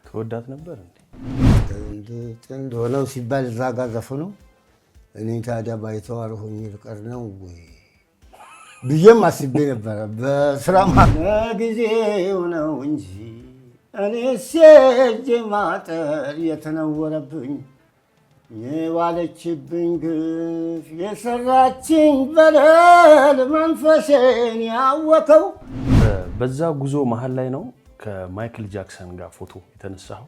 ትወዳት ነበር እንዴ? ጥንድ ጥንድ ሆነው ሲባል እዛ ጋር ዘፈኑ፣ እኔ ታዲያ ባይተዋር ሆኜ ልቀር ነው ወይ ብዬም አስቤ ነበረ። በስራ ጊዜው ነው እንጂ እኔ ሴጄ ማጠር የተነወረብኝ፣ የዋለችብኝ ግፍ፣ የሰራችኝ በደል መንፈሴን ያወከው። በዛ ጉዞ መሀል ላይ ነው ከማይክል ጃክሰን ጋር ፎቶ የተነሳው?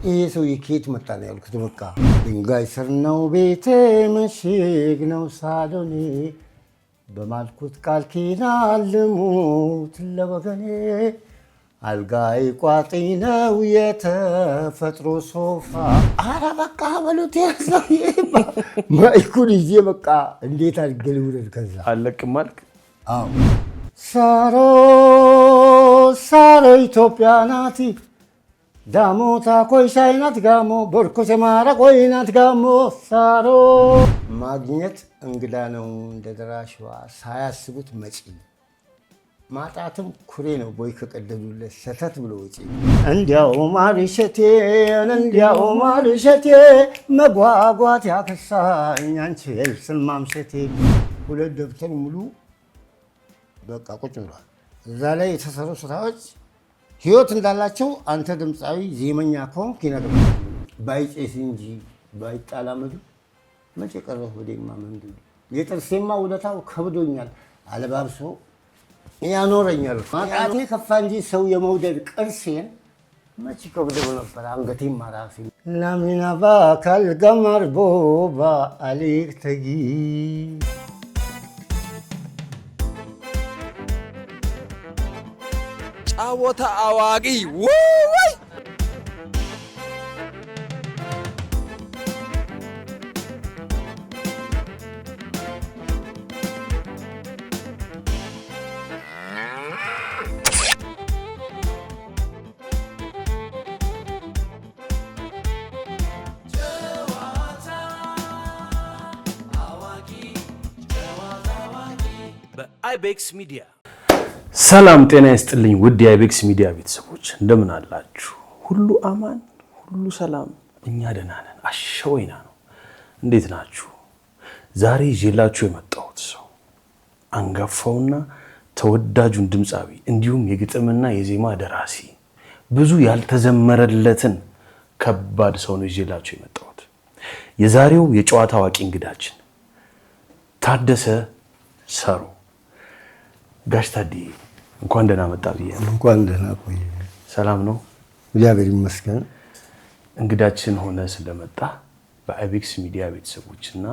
ይሄ ሰውዬ ከየት መጣ ነው ያልኩት። በቃ ድንጋይ ስር ነው ቤቴ፣ ምሽግ ነው ሳሎኔ፣ በማልኩት ቃል ኪዳን ልሙት ለወገኔ፣ አልጋዬ ቋጥኝ ነው የተፈጥሮ ሶፋ። ኧረ በቃ በሉት ሰውዬ፣ ማይኩን ይዤ በቃ እንዴት አድርጌ ልውረድ ከዛ? አለቅም አልክ? አዎ። ሳሮ ሳሮ ኢትዮጵያ ናት፣ ዳሞታ ኮይሻይ ናት፣ ጋሞ ቦርኮሴ ማረቆይ ናት፣ ጋሞ ሳሮ። ማግኘት እንግዳ ነው እንደ ደራሽዋ ሳያስቡት መጪ፣ ማጣትም ኩሬ ነው ቦይ ከቀደዱለት ሰተት ብሎ ወጪ። እንዲያው ማርሸቴን እንዲያው ማርሸቴ፣ መጓጓት ያከሳኝ አንቺ ኤልስን ማምሸቴ። ሁለት ደብተር ሙሉ በቃ ቁጭ ብሏል። እዛ ላይ የተሰሩ ስራዎች ህይወት እንዳላቸው አንተ ድምፃዊ ዜመኛ ከሆንክ ይነግርሃል። ባይጬስ እንጂ ባይጣላመዱ መቼ ቀረ ሆዴማ መንዱ፣ የጥርሴማ ውለታው ከብዶኛል፣ አለባብሶ ያኖረኛል። ማጣቴ ከፋ እንጂ ሰው የመውደድ ቅርሴን መቼ ከብደው ነበር አንገቴማ ራሴ። ላሚናባ ካልገማር ቦባ አሊክ ተጊ። ጫወታ አዋቂ ውይ! በአይቤክስ ሚዲያ። ሰላም ጤና ይስጥልኝ ውድ የአይቤክስ ሚዲያ ቤተሰቦች፣ እንደምን አላችሁ? ሁሉ አማን፣ ሁሉ ሰላም፣ እኛ ደህና ነን። አሸወይና ነው። እንዴት ናችሁ? ዛሬ ይዤላችሁ የመጣሁት ሰው አንጋፋውና ተወዳጁን ድምፃዊ እንዲሁም የግጥምና የዜማ ደራሲ፣ ብዙ ያልተዘመረለትን ከባድ ሰው ነው ይዤላችሁ የመጣሁት። የዛሬው የጨዋታ አዋቂ እንግዳችን ታደሰ ሰሮ። ጋሽ ታዴ እንኳን ደህና መጣ ብያለሁ። እንኳን ደህና ቆየ። ሰላም ነው? እግዚአብሔር ይመስገን። እንግዳችን ሆነ ስለመጣ በአይቤክስ ሚዲያ ቤተሰቦችና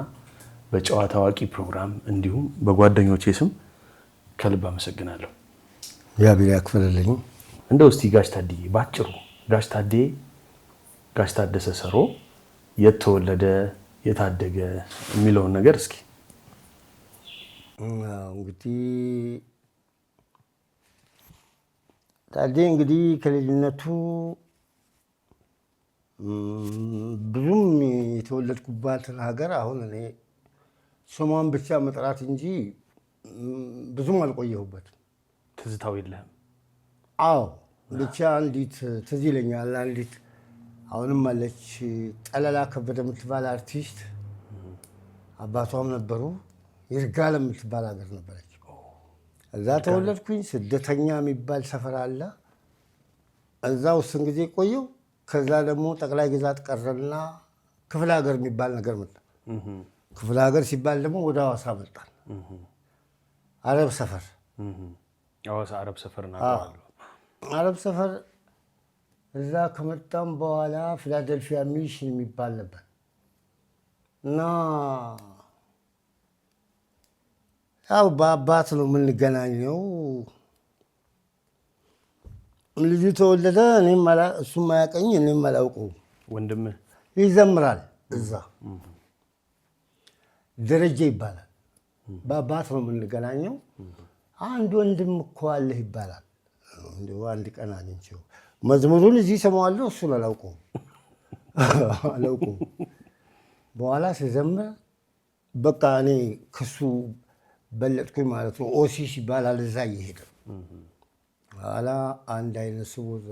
በጨዋታ አዋቂ ፕሮግራም እንዲሁም በጓደኞቼ ስም ከልብ አመሰግናለሁ። እግዚአብሔር ያክፍልልኝ። እንደው እስቲ ጋሽ ታድዬ ባጭሩ ጋሽ ታዴ፣ ጋሽ ታደሰ ሰሮ የት ተወለደ፣ የታደገ የሚለውን ነገር እስኪ። እንግዲህ ታዴ እንግዲህ ከልጅነቱ ብዙም የተወለድኩባትን ሀገር አሁን እኔ ስሟን ብቻ መጥራት እንጂ ብዙም አልቆየሁበትም። ትዝታው የለህም? አዎ፣ ብቻ አንዲት ትዝ ይለኛል። አንዲት አሁንም አለች፣ ጠለላ ከበደ የምትባል አርቲስት፣ አባቷም ነበሩ። ይርጋለም የምትባል ሀገር ነበረች። እዛ ተወለድኩኝ። ስደተኛ የሚባል ሰፈር አለ። እዛ ውስን ጊዜ ቆየው። ከዛ ደግሞ ጠቅላይ ግዛት ቀረና ክፍለ ሀገር የሚባል ነገር መጣ። ክፍለ ሀገር ሲባል ደግሞ ወደ ሐዋሳ መጣን። አረብ ሰፈር። ሐዋሳ አረብ ሰፈር እናውቀዋለሁ። አረብ ሰፈር እዛ ከመጣም በኋላ ፊላደልፊያ ሚሽን የሚባል ነበር እና ያው በአባት ነው የምንገናኘው። ልጁ ተወለደ፣ እኔም እሱም አያውቀኝ እኔም አላውቀውም። ወንድምህ? ይዘምራል እዛ፣ ደረጀ ይባላል። በአባት ነው የምንገናኘው። አንድ ወንድም እኮ አለህ ይባላል። እንደው አንድ ቀን አግኝቼው መዝሙሩን እዚህ እሰማዋለሁ፣ እሱን አላውቀውም አላውቀውም። በኋላ ስዘምር በቃ እኔ ከሱ በለጥኩኝ ማለት ነው። ኦሲስ ይባላል እዛ እየሄደ፣ ኋላ አንድ አይነ ስውር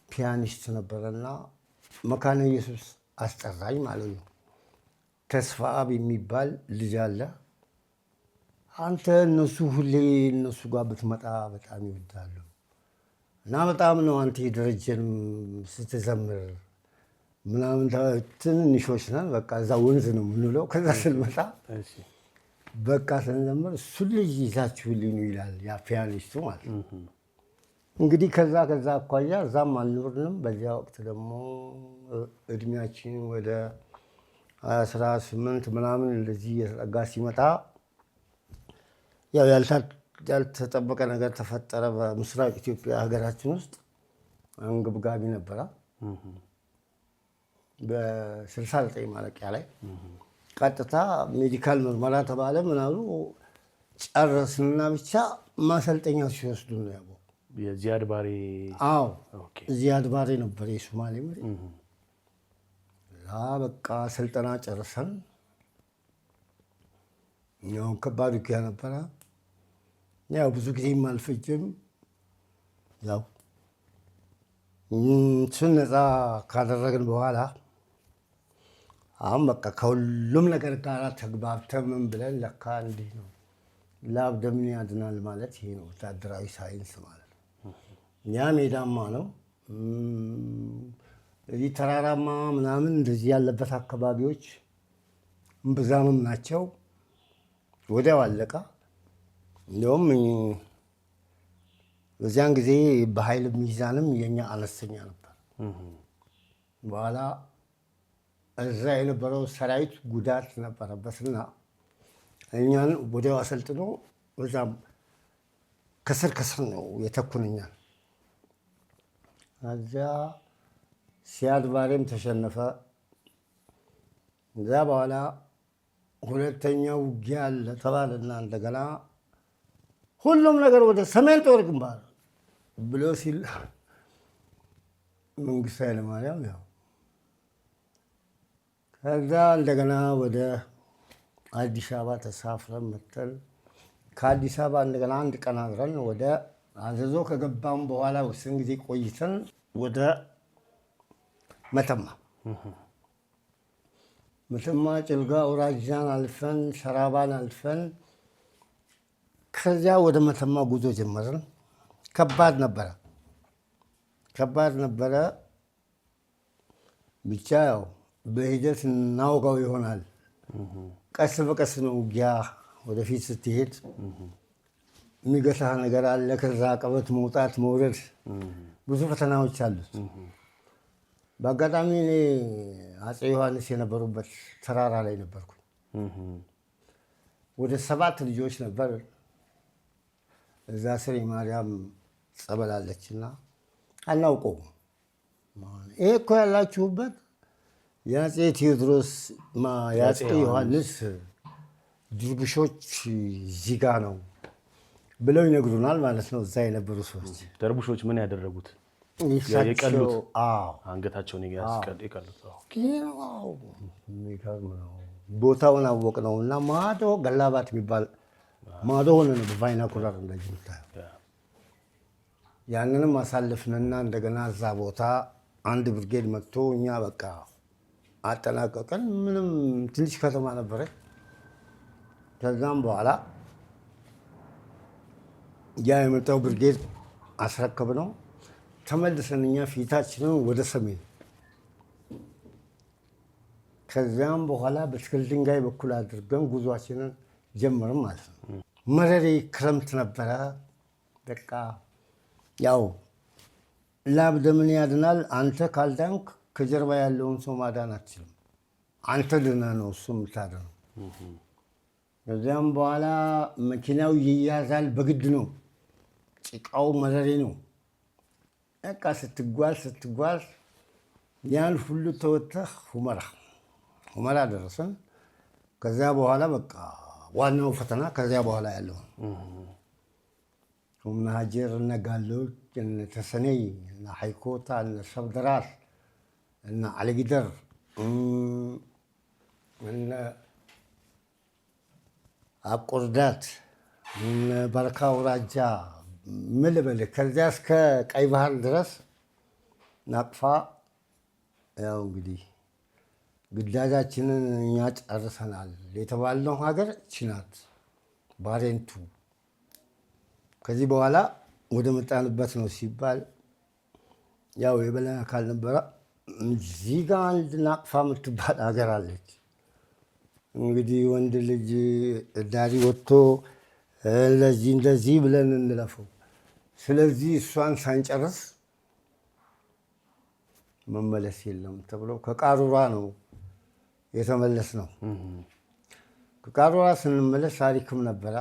ፒያኒስት ነበረና መካነ ኢየሱስ አስጠራኝ ማለት ነው። ተስፋ አብ የሚባል ልጅ አለ። አንተ እነሱ ሁሌ እነሱ ጋር ብትመጣ በጣም ይወዳሉ እና በጣም ነው አንተ የደረጀን ስትዘምር ምናምን ትንንሾች ነን። በቃ እዛ ወንዝ ነው የምንውለው። ከዛ ስንመጣ በቃ ስንዘምር እሱን ልጅ ይዛችሁልኝ ነው ይላል ያ ፒያኒስቱ ማለት ነው። እንግዲህ ከዛ አኳያ እዛም አልኖርንም። በዚያ ወቅት ደግሞ እድሜያችን ወደ 18 ምናምን እንደዚህ እየተጠጋ ሲመጣ ያው ያልተጠበቀ ነገር ተፈጠረ። በምስራቅ ኢትዮጵያ ሀገራችን ውስጥ አንገብጋቢ ነበረ። በ69 ማለቂያ ላይ ቀጥታ medical ምርመራ ተባለ ምናሉ ጨረስንና ብቻ ማሰልጠኛ ሲወስዱ ነው ያው የዚያድ ባሬ። አዎ ዚያድ ባሬ ነበር የሶማሌ መሪ። በቃ ስልጠና ጨርሰን ያው ከባድ ውጊያ ነበረ። ያው ብዙ ጊዜም አልፈጀም። ያው እሱን ነፃ ካደረግን በኋላ አሁን በቃ ከሁሉም ነገር ጋር ተግባብተን ምን ብለን ለካ እንዲህ ነው ላብ ደምን ያድናል ማለት ይሄ ነው፣ ወታደራዊ ሳይንስ ማለት ነው። ያ ሜዳማ ነው። እዚህ ተራራማ ምናምን እንደዚህ ያለበት አካባቢዎች እምብዛምም ናቸው። ወዲያው አለቃ። እንዲያውም በዚያን ጊዜ በኃይል ሚዛንም የኛ አነስተኛ ነበር። በኋላ እዛ የነበረው ሰራዊት ጉዳት ነበረበትና እኛን ወዲያው አሰልጥኖ እዛም ከስር ከስር ነው የተኩንኛል። እዚያ ሲያድ ባሬም ተሸነፈ። እዛ በኋላ ሁለተኛው ውጊያ አለ ተባለና እንደገና ሁሉም ነገር ወደ ሰሜን ጦር ግንባር ብሎ ሲል መንግስቱ ኃይለማርያም ያው ከዛ እንደገና ወደ አዲስ አበባ ተሳፍረን መተን ከአዲስ አበባ እንደገና አንድ ቀን አድረን ወደ አዘዞ ከገባም በኋላ ውስን ጊዜ ቆይተን ወደ መተማ መተማ ጭልጋ አውራጃን አልፈን ሰራባን አልፈን ከዚያ ወደ መተማ ጉዞ ጀመርን። ከባድ ነበረ፣ ከባድ ነበረ። ብቻ ያው በሂደት እናውቀው ይሆናል። ቀስ በቀስ ነው ውጊያ። ወደፊት ስትሄድ የሚገታህ ነገር አለ። ከዛ አቀበት መውጣት መውረድ፣ ብዙ ፈተናዎች አሉት። በአጋጣሚ እኔ አፄ ዮሐንስ የነበሩበት ተራራ ላይ ነበርኩ። ወደ 7 ልጆች ነበር። እዛ ስር የማርያም ጸበል አለችና አናውቀውም። ይሄ እኮ ያላችሁበት የአፄ ቴዎድሮስ የአፄ ዮሐንስ ድርቡሾች እዚህ ጋ ነው ብለው ይነግሩናል ማለት ነው። እዛ የነበሩ ሰዎች ደርቡሾች ምን ያደረጉት? የቀሉት አንገታቸውን የቀሉት ቦታውን አወቅ ነው እና ማዶ ገላባት የሚባል ማዶ ሆነ ነው በ binocular እንደዚህ የምታየው። ያንንም አሳልፍንና እንደገና እዛ ቦታ አንድ ብርጌድ መጥቶ እኛ በቃ አጠናቀቀን። ምንም ትንሽ ከተማ ነበረች። ከዛም በኋላ ያ የመጣው ብርጌድ አስረከብ ነው። ተመልሰን እኛ ፊታችንን ወደ ሰሜን ከዚያም በኋላ በትክል ድንጋይ በኩል አድርገን ጉዟችንን ጀመርን ማለት ነው። መረሬ ክረምት ነበረ። በቃ ያው ላብ ደምን ያድናል። አንተ ካልዳንክ ከጀርባ ያለውን ሰው ማዳን አትችልም። አንተ ድነህ ነው እሱ የምታድነው። ከዚያም በኋላ መኪናው ይያዛል በግድ ነው። ጭቃው መረሬ ነው። በቃ ስትጓዝ ስትጓዝ ያን ሁሉ ተወጥተህ ሁመራ ደረሰን። ከዚያ በኋላ በቃ ዋናው ፈተና ከዚያ በኋላ ያለው እነ ሀጀር እነ ጋሎች እነ ተሰነይ እነ ሃይኮታ እነ ሰብደራስ እነ አለጊደር እነ አቆርዳት እነ በረካ አውራጃ ምን ልበልህ ከዚያ እስከ ቀይ ባህር ድረስ ናቅፋ ያው እንግዲህ ግዳጃችንን እኛ ጨርሰናል የተባልነው ሀገር ቺናት ባሬንቱ። ከዚህ በኋላ ወደ መጣንበት ነው ሲባል ያው የበላይ አካል ነበረ። እዚህ ጋ አንድ ናቅፋ የምትባል ሀገር አለች። እንግዲህ ወንድ ልጅ ዳሪ ወጥቶ እንደዚህ እንደዚህ ብለን እንለፈው። ስለዚህ እሷን ሳንጨርስ መመለስ የለም ተብሎ ከቃሩራ ነው የተመለስ ነው። ከቃሩራ ስንመለስ ታሪክም ነበረ።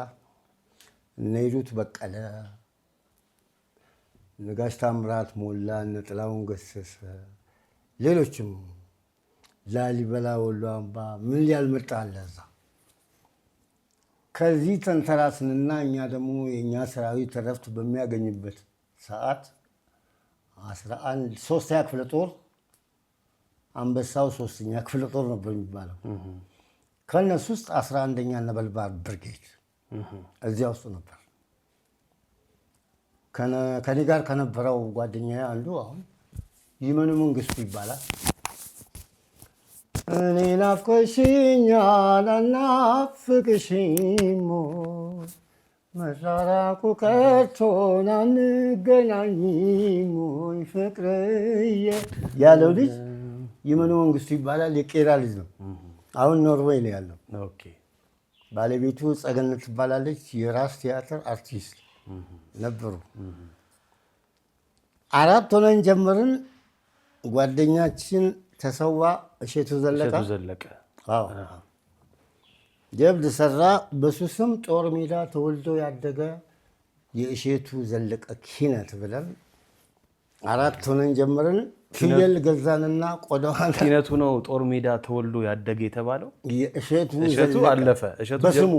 እነ ሂሩት በቀለ፣ እነ ጋሽ ታምራት ሞላ፣ እነ ጥላሁን ገሰሰ፣ ሌሎችም ላሊበላ፣ ወሎ አምባ ምን ያልመጣ አለ እዛ። ከዚህ ተንተራስንና እኛ ደግሞ የእኛ ሰራዊት እረፍት በሚያገኝበት ሰዓት 11 ሶስተኛ ክፍለ ጦር፣ አንበሳው ሶስተኛ ክፍለ ጦር ነበር የሚባለው። ከእነሱ ውስጥ 11ኛ ነበልባል ብርጌድ እዚያ ውስጥ ነበር። ከኔ ጋር ከነበረው ጓደኛ አንዱ አሁን ይመኑ መንግስቱ ይባላል። እኔ ናፍቀሽኛል አናፍቅሽም ወይ መራራቁ ቀርቶን አንገናኝም ወይ ፍቅርዬ ያለው ልጅ ይመኑ መንግስቱ ይባላል። የቄራ ልጅ ነው። አሁን ኖርዌይ ነው ያለው። ባለቤቱ ጸገነት ትባላለች። የራስ ቲያትር አርቲስት ነበሩ። አራት ሆነን ጀመርን። ጓደኛችን ተሰዋ እሸቱ ዘለቀ እሸቱ ዘለቀ። አዎ፣ ጀብድ ሰራ። በሱ ስም ጦር ሜዳ ተወልዶ ያደገ የእሸቱ ዘለቀ ኪነት ብለን አራት ሆነን ጀመርን። ፍየል ገዛንና ቆዳዋን ኪነቱ ነው ጦር ሜዳ ተወልዶ ያደገ የተባለው። የእሸቱ እሸቱ ዘለቀ አለፈ። እሸቱ በስሙ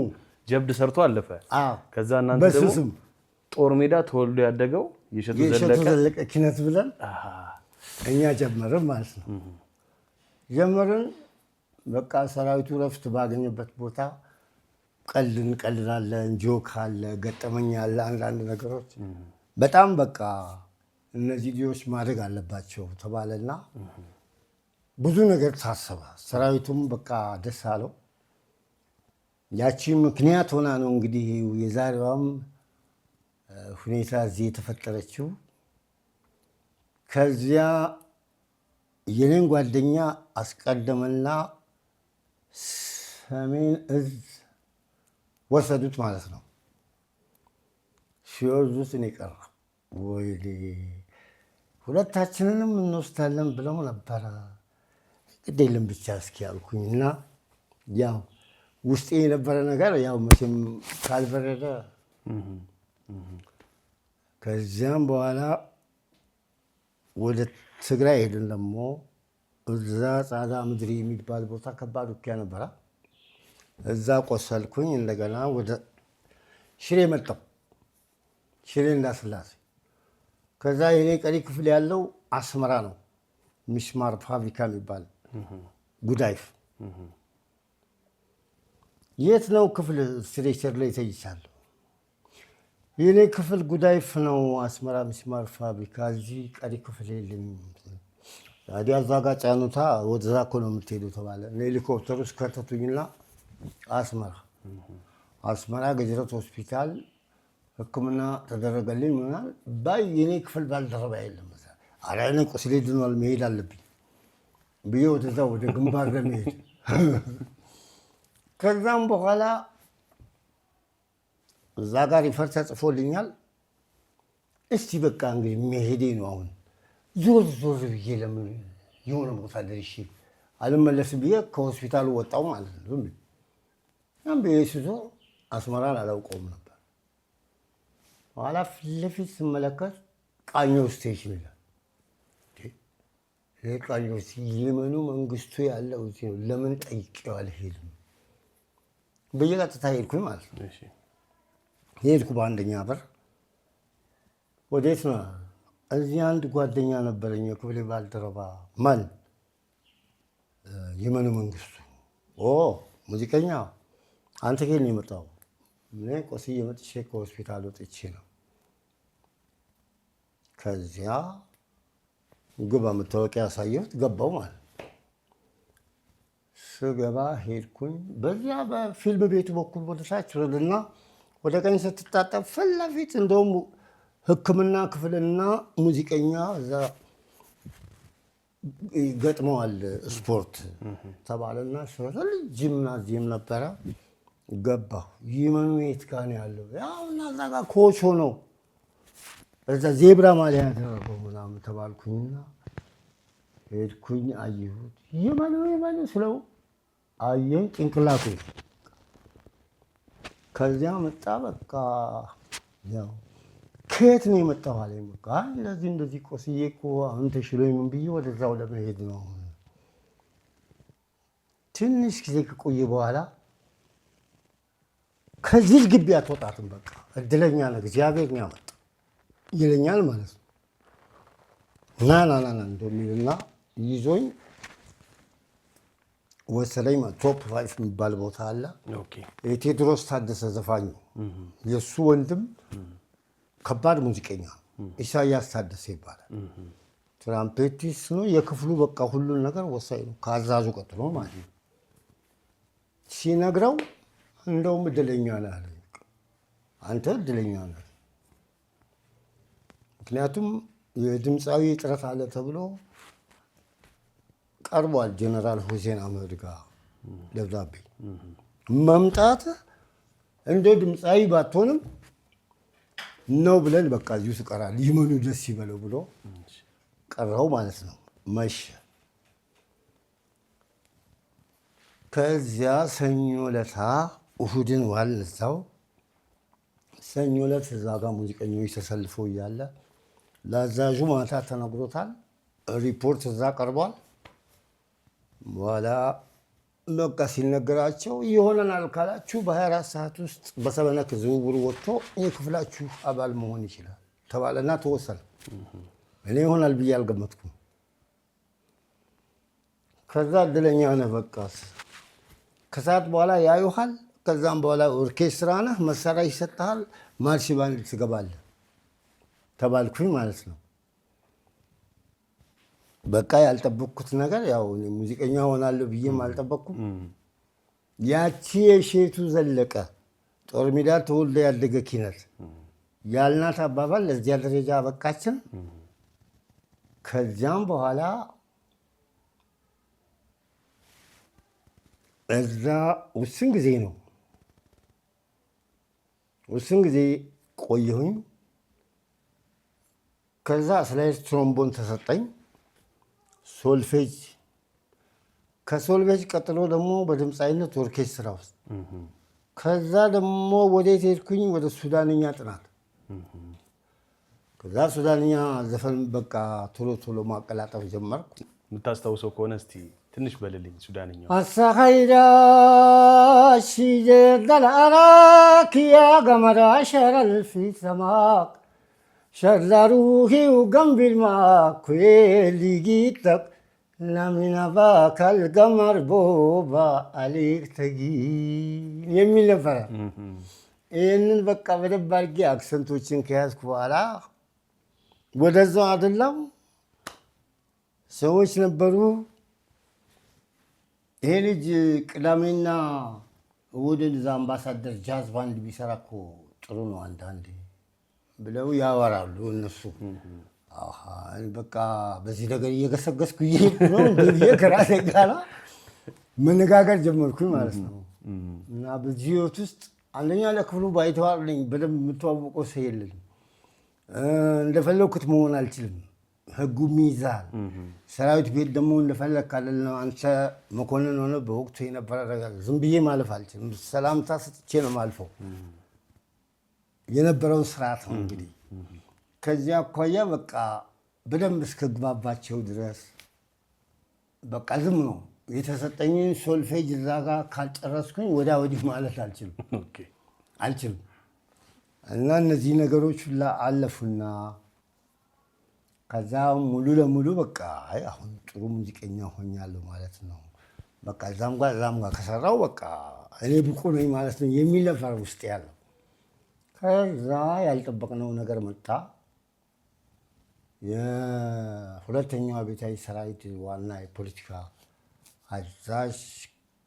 ጀብድ ሰርቶ አለፈ። አዎ፣ ከዛ እናንተ በሱ ደግሞ ስም ጦር ሜዳ ተወልዶ ያደገው የእሸቱ የእሸቱ ዘለቀ ዘለቀ ኪነት ብለን እኛ ጀመርን ማለት ነው። ጀመርን በቃ ሰራዊቱ ረፍት ባገኘበት ቦታ ቀልድ እንቀልዳለን። Joke አለ፣ ገጠመኝ አለ፣ አንዳንድ ነገሮች በጣም በቃ እነዚህ ልጆች ማደግ አለባቸው ተባለና ብዙ ነገር ታሰበ። ሰራዊቱም በቃ ደስ አለው። ያቺ ምክንያት ሆና ነው እንግዲህ የዛሬዋም ሁኔታ እዚህ የተፈጠረችው። ከዚያ የኔን ጓደኛ አስቀደመና ሰሜን እዝ ወሰዱት ማለት ነው። ሲወስዱት እኔ ቀረ። ወይኔ ሁለታችንንም እንወስዳለን ብለው ነበረ። ግድ የለም ብቻ እስኪ አልኩኝ እና ያው ውስጤ የነበረ ነገር ያው መቼም ካልበረደ ከዚያም በኋላ ወደ ትግራይ ሄድን። ደግሞ እዛ ጻዳ ምድሪ የሚባል ቦታ ከባድ ውጊያ ነበረ። እዛ ቆሰልኩኝ። እንደገና ወደ ሽሬ መጣሁ። ሽሬ እንዳስላሴ። ከዛ የኔ ቀሪ ክፍል ያለው አስመራ ነው፣ ሚስማር ፋብሪካ የሚባል ጉዳይፍ። የት ነው ክፍል? Stretcher ላይ ተኝቻለሁ። የኔ ክፍል ጉዳይፍ ነው፣ አስመራ ሚስማር ፋብሪካ። እዚህ ቀሪ ክፍል የለኝም። ታዲያ እዛ ጋ ጫኑታ፣ ወደዛ እኮ ነው የምትሄዱ ተባለ። ሄሊኮፕተር ውስጥ ከተቱኝና አስመራ አስመራ ገጅረት ሆስፒታል ሕክምና ተደረገልኝ። ምናምን ባይ የኔ ክፍል ባልደረባ የለም። ኧረ እኔ ቁስሌ ድኗል መሄድ አለብኝ ብዬ ወደዛ ወደ ግንባር ለመሄድ ከዛም በኋላ እዛ ጋር refer ተጽፎልኛል። እስቲ በቃ እንግዲህ መሄዴ ነው አሁን ዞር ዞር ብዬ ለምን የሆነ ቦታ ደርሼ አልመለስም ብዬ ከሆስፒታሉ ወጣሁ ማለት ነው። ዝም ብዬ ያን ብዬ ስዞር አስመራን አላውቀውም ነበር። ኋላ ፊት ለፊት ስመለከት ቃኘው station ይላል። ይሄ ቃኘው ይመኑ መንግስቱ ያለው እዚህ ነው፣ ለምን ጠይቄው አልሄድም ብዬ ቀጥታ ሄድኩኝ ማለት ነው። ሄድኩ በአንደኛ በር። ወዴት ነው? እዚህ አንድ ጓደኛ ነበረኝ የክፍሌ ባልደረባ። ማን? ይመኑ መንግስቱ። ኦ ሙዚቀኛ፣ አንተ ከየት ነው የመጣው? እኔ ቆስዬ መጥቼ ከሆስፒታል ወጥቼ ነው። ከዚያ ግባ፣ መታወቂያ ያሳየሁት ገባው ማለት ነው። ስገባ ሄድኩኝ። በዚያ በፊልም ቤቱ በኩል ወደ ታች ወረድና ወደ ቀኝ ስትታጠፍ ፊት ለፊት እንደውም ሕክምና ክፍልና ሙዚቀኛ እዛ ገጥመዋል ስፖርት ተባለና ጂምናዚየም ነበረ። ገባሁ። ይመኑ የት ጋ ነው ያለው? ያው እና እዛ ጋ coach ነው እዛ ዜብራ ማሊያ ያደረገው ምናምን ተባልኩኝና ሄድኩኝ። አየሁት። ይመኑ ይመኑ ስለው አየኝ፣ ጭንቅላቱ ከዚያ መጣ። በቃ ያው ከየት ነው የመጣው አለኝ። በቃ አይ እንደዚህ እንደዚህ ቆስዬ እኮ አሁን ተሽሎኝ ምን ብዬ ወደዛው ለመሄድ ነው። ትንሽ ጊዜ ከቆየ በኋላ ከዚህ ግቢ አትወጣትም፣ በቃ እድለኛ ነህ፣ እግዚአብሔር ነው ያመጣ ይለኛል ማለት ነው። ና ና ና ና እንደሚልና ይዞኝ ወሰደኝ። Top Five የሚባል ቦታ አለ። የቴዎድሮስ ታደሰ ዘፋኙ የእሱ ወንድም ከባድ ሙዚቀኛ ነው። ኢሳያስ ታደሰ ይባላል። Trumpetist ነው። የክፍሉ በቃ ሁሉን ነገር ወሳኝ ነው፣ ከአዛዙ ቀጥሎ ማለት ነው። ሲነግረው እንደውም እድለኛ ነህ አለኝ። አንተ እድለኛ ነህ፣ ምክንያቱም የድምፃዊ እጥረት አለ ተብሎ ቀርቧል። ጀነራል ሁሴን አህመድ ጋር ደብዳቤ መምጣት እንደ ድምፃዊ ባትሆንም ነው ብለን በቃ እዚሁ ትቀራለህ፣ ይመኑ ደስ ይበለው ብሎ ቀረው ማለት ነው። መሸ። ከዚያ ሰኞ ለታ እሁድን ዋልን እዛው። ሰኞ ዕለት እዛ ጋር ሙዚቀኞች ተሰልፈው እያለ ለአዛዡ ማታ ተነግሮታል። ሪፖርት እዛ ቀርቧል። በኋላ በቃ ሲነገራቸው ይሆነናል ካላችሁ በ24 ሰዓት ውስጥ በሰበነክ ዝውውር ወጥቶ የክፍላችሁ አባል መሆን ይችላል ተባለና ተወሰነ። እኔ ይሆናል ብዬ አልገመትኩም። ከዛ እድለኛ ነህ በቃ ከሰዓት በኋላ ያዩሃል። ከዛም በኋላ ኦርኬስትራ ነህ፣ መሳሪያ ይሰጥሃል፣ ማርሽ ባንድ ትገባለህ ተባልኩኝ ማለት ነው። በቃ ያልጠበቅኩት ነገር ያው እኔ ሙዚቀኛ ሆናለሁ ብዬም አልጠበቅኩም። ያቺ የሼቱ ዘለቀ ጦር ሜዳ ተወልዶ ያደገ ኪነት ያልናት አባባል ለዚያ ደረጃ አበቃችን። ከዚያም በኋላ እዛ ውስን ጊዜ ነው ውስን ጊዜ ቆየሁኝ። ከዛ slide trombone ተሰጠኝ፣ solfège። ከ solfège ቀጥሎ ደግሞ በድምፃዊነት ኦርኬስትራ ውስጥ፣ ከዛ ደግሞ ወዴት ሄድኩኝ? ወደ ሱዳንኛ ጥናት። ከዛ ሱዳንኛ ዘፈን በቃ ቶሎ ቶሎ ማቀላጠፍ ጀመርኩ። የምታስታውሰው ከሆነ እስቲ ትንሽ በልልኝ ሱዳንኛው። الصخيرة شجر الأراك يا قمر عشر في سماك شر روحي وقلبي معاك اللي جيتك لمن باك القمر بوبا عليك تجيل የሚል ነበረ። ይህንን በቃ በደንብ አድርጌ accent ኦችን ከያዝኩ በኋላ ወደዛው አይደለም ሰዎች ነበሩ። ይሄ ልጅ ቅዳሜና እሑድን እዛ አምባሳደር ጃዝ ባንድ ቢሰራ እኮ ጥሩ ነው አንዳንዴ ብለው ያወራሉ እነሱ። አሃ በቃ በዚህ ነገር እየገሰገስኩ እየሄድኩ ነው እንደ ብዬ ከራሴ ጋር መነጋገር ጀመርኩኝ ማለት ነው። እና በዚህ ህይወት ውስጥ አንደኛ ለክፍሉ ባይተዋር ነኝ። በደንብ የምተዋወቀው ሰው የለኝም። እንደፈለግኩት መሆን አልችልም። ህጉም ይይዛል። ሰራዊት ቤት ደግሞ እንደፈለግ አይደለም። አንተ መኮንን ሆነ በወቅቱ የነበረ ነገር ዝም ብዬ ማለፍ አልችልም። ሰላምታ ሰጥቼ ነው ማልፈው። የነበረው ስርዓት ነው እንግዲህ። ከዚያ አኳያ በቃ በደንብ እስከግባባቸው ድረስ በቃ ዝም ነው የተሰጠኝን solfège እዛ ጋ ካልጨረስኩኝ ወዲያ ወዲህ ማለት አልችልም አልችልም። እና እነዚህ ነገሮች ሁላ አለፉና ከዛ ሙሉ ለሙሉ በቃ አይ አሁን ጥሩ ሙዚቀኛ ሆኛለሁ ማለት ነው። በቃ እዛም ጋር እዛም ጋር ከሰራው በቃ እኔ ብቁ ነኝ ማለት ነው የሚል ነበር ውስጥ ያለው። ከዛ ያልጠበቅነው ነገር መጣ። የሁለተኛው አብዮታዊ ሰራዊት ዋና የፖለቲካ አዛዥ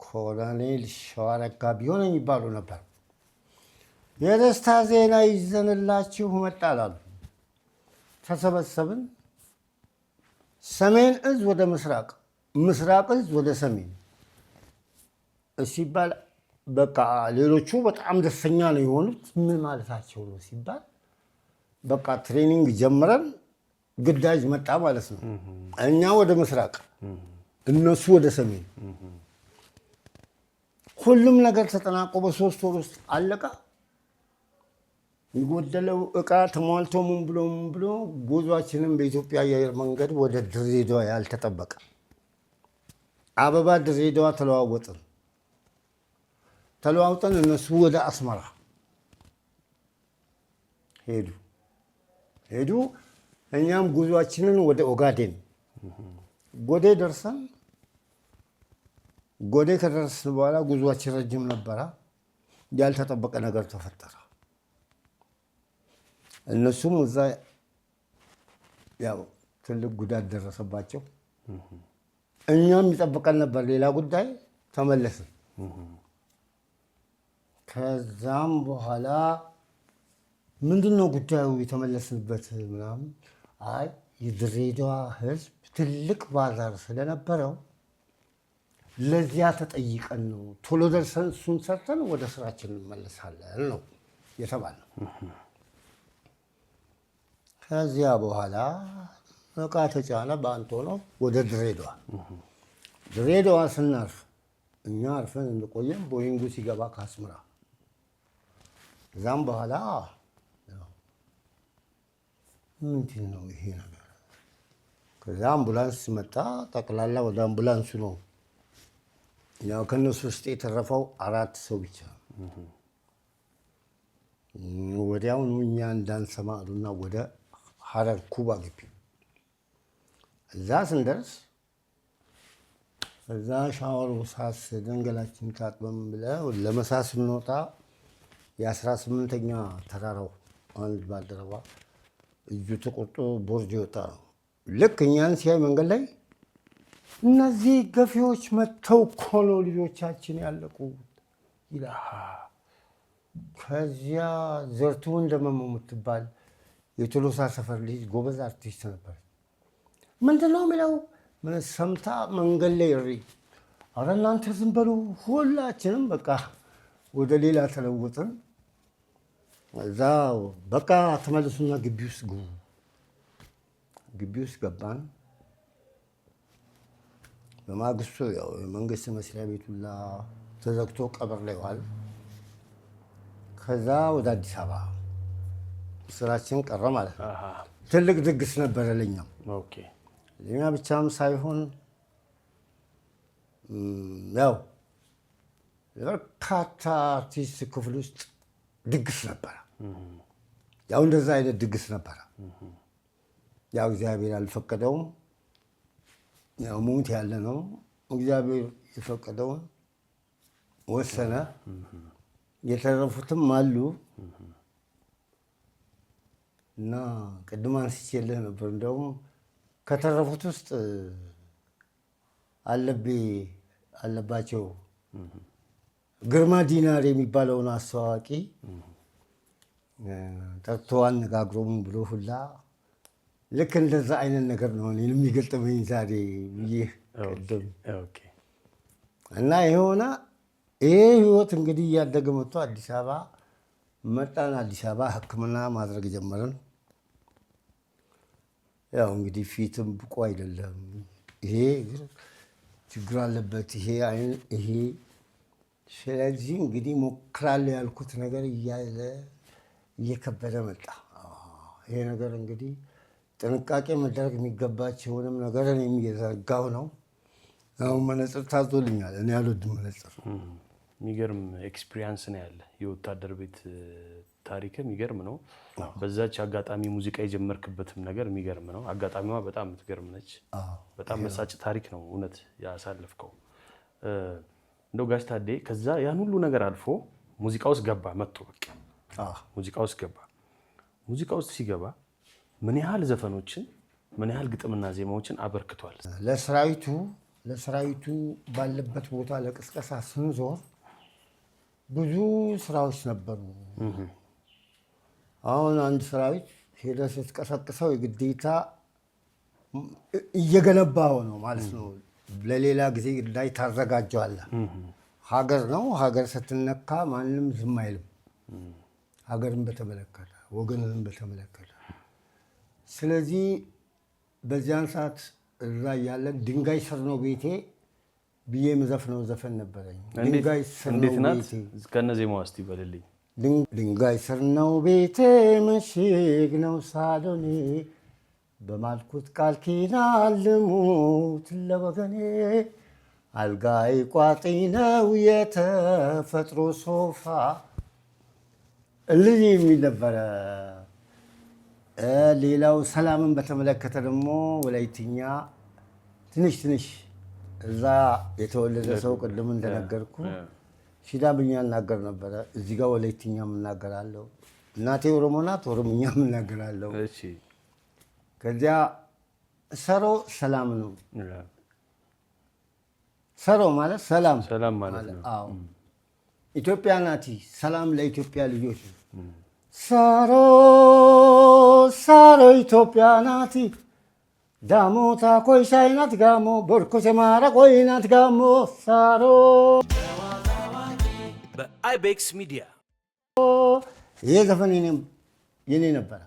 ኮሎኔል ሸዋረጋ ቢሆን የሚባሉ ነበር። የደስታ ዜና ይዘንላችሁ መጣን አሉ። ተሰበሰብን። ሰሜን እዝ ወደ ምስራቅ፣ ምስራቅ እዝ ወደ ሰሜን ሲባል በቃ ሌሎቹ በጣም ደስተኛ ነው የሆኑት። ምን ማለታቸው ነው ሲባል በቃ training ጀምረን ግዳጅ መጣ ማለት ነው። እኛ ወደ ምስራቅ፣ እነሱ ወደ ሰሜን። ሁሉም ነገር ተጠናቆ በ3 ወር ውስጥ አለቀ። የጎደለው እቃ ተሟልቶ ምን ብሎ ምን ብሎ ጉዟችንን በኢትዮጵያ አየር መንገድ ወደ ድሬዳዋ ያልተጠበቀ አበባ ድሬዳዋ ተለዋወጥን። ተለዋውጠን እነሱ ወደ አስመራ ሄዱ ሄዱ። እኛም ጉዟችንን ወደ ኦጋዴን ጎዴ ደርሰን ጎዴ ከደረስን በኋላ ጉዟችን ረጅም ነበረ። ያልተጠበቀ ነገር ተፈጠረ። እነሱም እዛ ያው ትልቅ ጉዳት ደረሰባቸው። እኛም ይጠብቀን ነበር ሌላ ጉዳይ፣ ተመለስን። ከዛም በኋላ ምንድን ነው ጉዳዩ የተመለስንበት ምናምን፣ አይ የድሬዳዋ ሕዝብ ትልቅ ባዛር ስለነበረው ለዚያ ተጠይቀን ነው ቶሎ ደርሰን እሱን ሰርተን ወደ ስራችን እንመለሳለን ነው የተባልነው። ከዚያ በኋላ እቃ ተጫነ በአንቶኖቭ ወደ ድሬዳዋ። ድሬዳዋ ስናርፍ እኛ አርፈን እንቆየም ቦይንጉ ሲገባ ከአስመራ። እዛም በኋላ ምንድን ነው ይሄ ነገር? ከዛ አምቡላንስ መጣ። ጠቅላላ ወደ አምቡላንሱ ነው። ያው ከእነሱ ውስጥ የተረፈው አራት ሰው ብቻ። ወዲያውኑ እኛ እንዳንሰማ አሉና ወደ ሀረር ኩባ ግቢ። እዛ ስንደርስ እዛ ሻወር ሳስ ደንገላችን ታጥበን ብለህ ለመሳ ስንወጣ የ18ኛ ተራራው አንድ ባልደረባ እጁ ተቆርጦ ቦርድ ይወጣ ነው። ልክ እኛን ሲያይ መንገድ ላይ እነዚህ ገፊዎች መጥተው እኮ ነው ልጆቻችን ያለቁ ይላል። ከዚያ ዘርቱ እንደመሞ የምትባል የቶሎሳ ሰፈር ልጅ ጎበዝ አርቲስት ነበር። ምንድን ነው የሚለው ሰምታ መንገድ ላይ እሪ፣ ኧረ እናንተ ዝም በሉ። ሁላችንም በቃ ወደ ሌላ ተለውጥን። እዛ በቃ ተመልሱና ግቢ ውስጥ ግቡ። ግቢ ውስጥ ገባን። በማግስቱ ያው የመንግስት መስሪያ ቤት ሁላ ተዘግቶ ቀብር ላይ ዋል። ከዛ ወደ አዲስ አበባ ስራችን ቀረ ማለት ነው። ትልቅ ድግስ ነበረ ለኛም፣ ለኛ ብቻም ሳይሆን ያው ለበርካታ አርቲስት ክፍል ውስጥ ድግስ ነበረ። ያው እንደዛ አይነት ድግስ ነበረ። ያው እግዚአብሔር አልፈቀደውም። ያው ሞት ያለ ነው። እግዚአብሔር የፈቀደውን ወሰነ። የተረፉትም አሉ እና ቅድም አንስቼልህ ነበር። እንደውም ከተረፉት ውስጥ አለቤ አለባቸው ግርማ ዲናር የሚባለውን አስተዋዋቂ ጠርቶ አነጋግሮም ብሎ ሁላ ልክ እንደዛ አይነት ነገር ነው እኔን የሚገጥመኝ ዛሬ ብዬ ቅድም እና የሆነ ይሄ ህይወት እንግዲህ እያደገ መጥቶ አዲስ አበባ መጣን። አዲስ አበባ ሕክምና ማድረግ ጀመርን። ያው እንግዲህ ፊትም ብቁ አይደለም፣ ይሄ ችግር አለበት፣ ይሄ አይን፣ ይሄ ስለዚህ እንግዲህ ሞክራለሁ ያልኩት ነገር እያለ እየከበደ መጣ። ይሄ ነገር እንግዲህ ጥንቃቄ መደረግ የሚገባቸውንም ነገር እኔም እየዘረጋሁ ነው። አሁን መነጽር ታዞልኛል። እኔ አልወድም መነጽር። የሚገርም experience ነው ያለ። የወታደር ቤት ታሪክ የሚገርም ነው። በዛች አጋጣሚ ሙዚቃ የጀመርክበትም ነገር የሚገርም ነው። አጋጣሚዋ በጣም የምትገርም ነች። በጣም መሳጭ ታሪክ ነው እውነት ያሳለፍከው። እንደው ጋሽ ታዴ ከዛ ያን ሁሉ ነገር አልፎ ሙዚቃ ውስጥ ገባ መጥቶ በቃ ሙዚቃ ውስጥ ገባ። ሙዚቃ ውስጥ ሲገባ ምን ያህል ዘፈኖችን ምን ያህል ግጥምና ዜማዎችን አበርክቷል? ለሰራዊቱ ባለበት ቦታ ለቅስቀሳ ስንዞር ብዙ ስራዎች ነበሩ። አሁን አንድ ሰራዊት ሄደህ ስትቀሰቅሰው የግዴታ እየገነባው ነው ማለት ነው። ለሌላ ጊዜ ላይ ታዘጋጀዋለህ። ሀገር ነው። ሀገር ስትነካ ማንም ዝም አይልም። ሀገርን በተመለከተ ወገንንም በተመለከተ። ስለዚህ በዚያን ሰዓት እዛ እያለን ድንጋይ ስር ነው ቤቴ ብዬ የምዘፍነው ዘፈን ነበረኝ። ድንጋይ ስር ነው እንዴት ናት? ቤቴ፣ ከነ ዜማዋ እስቲ በልልኝ። ድንጋይ ስር ነው ቤቴ፣ ምሽግ ነው ሳሎኔ፣ በማልኩት ቃል ኪዳን ልሙት ለወገኔ፣ አልጋዬ ቋጥኝ ነው የተፈጥሮ ሶፋ እንደዚህ የሚል ነበረ። ሌላው ሰላምን በተመለከተ ደግሞ ወላይትኛ ትንሽ ትንሽ እዛ የተወለደ ሰው ቅድም እንደነገርኩ ሲዳምኛ እናገር ነበረ። እዚህ ጋር ወላይትኛ እናገራለሁ። እናቴ ኦሮሞ ናት፣ ኦሮምኛ እናገራለሁ። ከዚያ ሰሮ ሰላም ነው። ሰሮ ማለት ሰላም ሰላም ማለት ነው። አዎ። ኢትዮጵያ ናቲ፣ ሰላም ለኢትዮጵያ ልጆች ነው። ሳሮ ሳሮ ኢትዮጵያ ናቲ፣ ዳሞታ ኮይሻይ ናት ጋሞ፣ ቦርኮሴ ማራ ቆይ ናት ጋሞ ሳሮ። በአይቤክስ ሚዲያ። ይሄ ዘፈን የኔ ነበረ።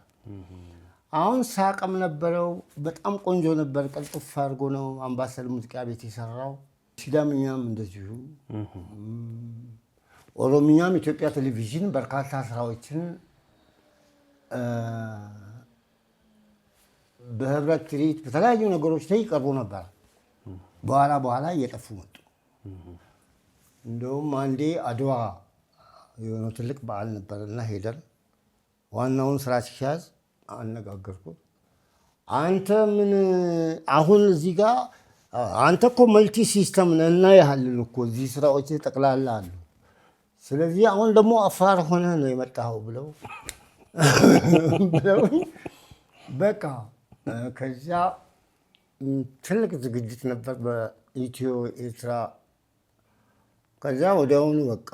አሁን ሳቅም ነበረው። በጣም ቆንጆ ነበር። ቅልጥፍ አድርጎ ነው አምባሰል ሙዚቃ ቤት የሰራው። ሲዳምኛም እንደዚሁ፣ ኦሮምኛም ኢትዮጵያ ቴሌቪዥን በርካታ ስራዎችን በህብረት ትርኢት በተለያዩ ነገሮች ላይ ይቀርቡ ነበር። በኋላ በኋላ እየጠፉ መጡ። እንደውም አንዴ አድዋ የሆነው ትልቅ በዓል ነበርና ሄደን ዋናውን ስራ ሲያዝ አነጋገርኩት። አንተ ምን አሁን እዚህ ጋር አንተ እኮ multi system ነህ እና ያህልን እኮ እዚህ ስራዎች ጠቅላላ አሉ። ስለዚህ አሁን ደግሞ አፋር ሆነህ ነው የመጣኸው ብለው በቃ ከዚያ ትልቅ ዝግጅት ነበር በኢትዮ ኤርትራ። ከዚያ ወዲያውኑ በቃ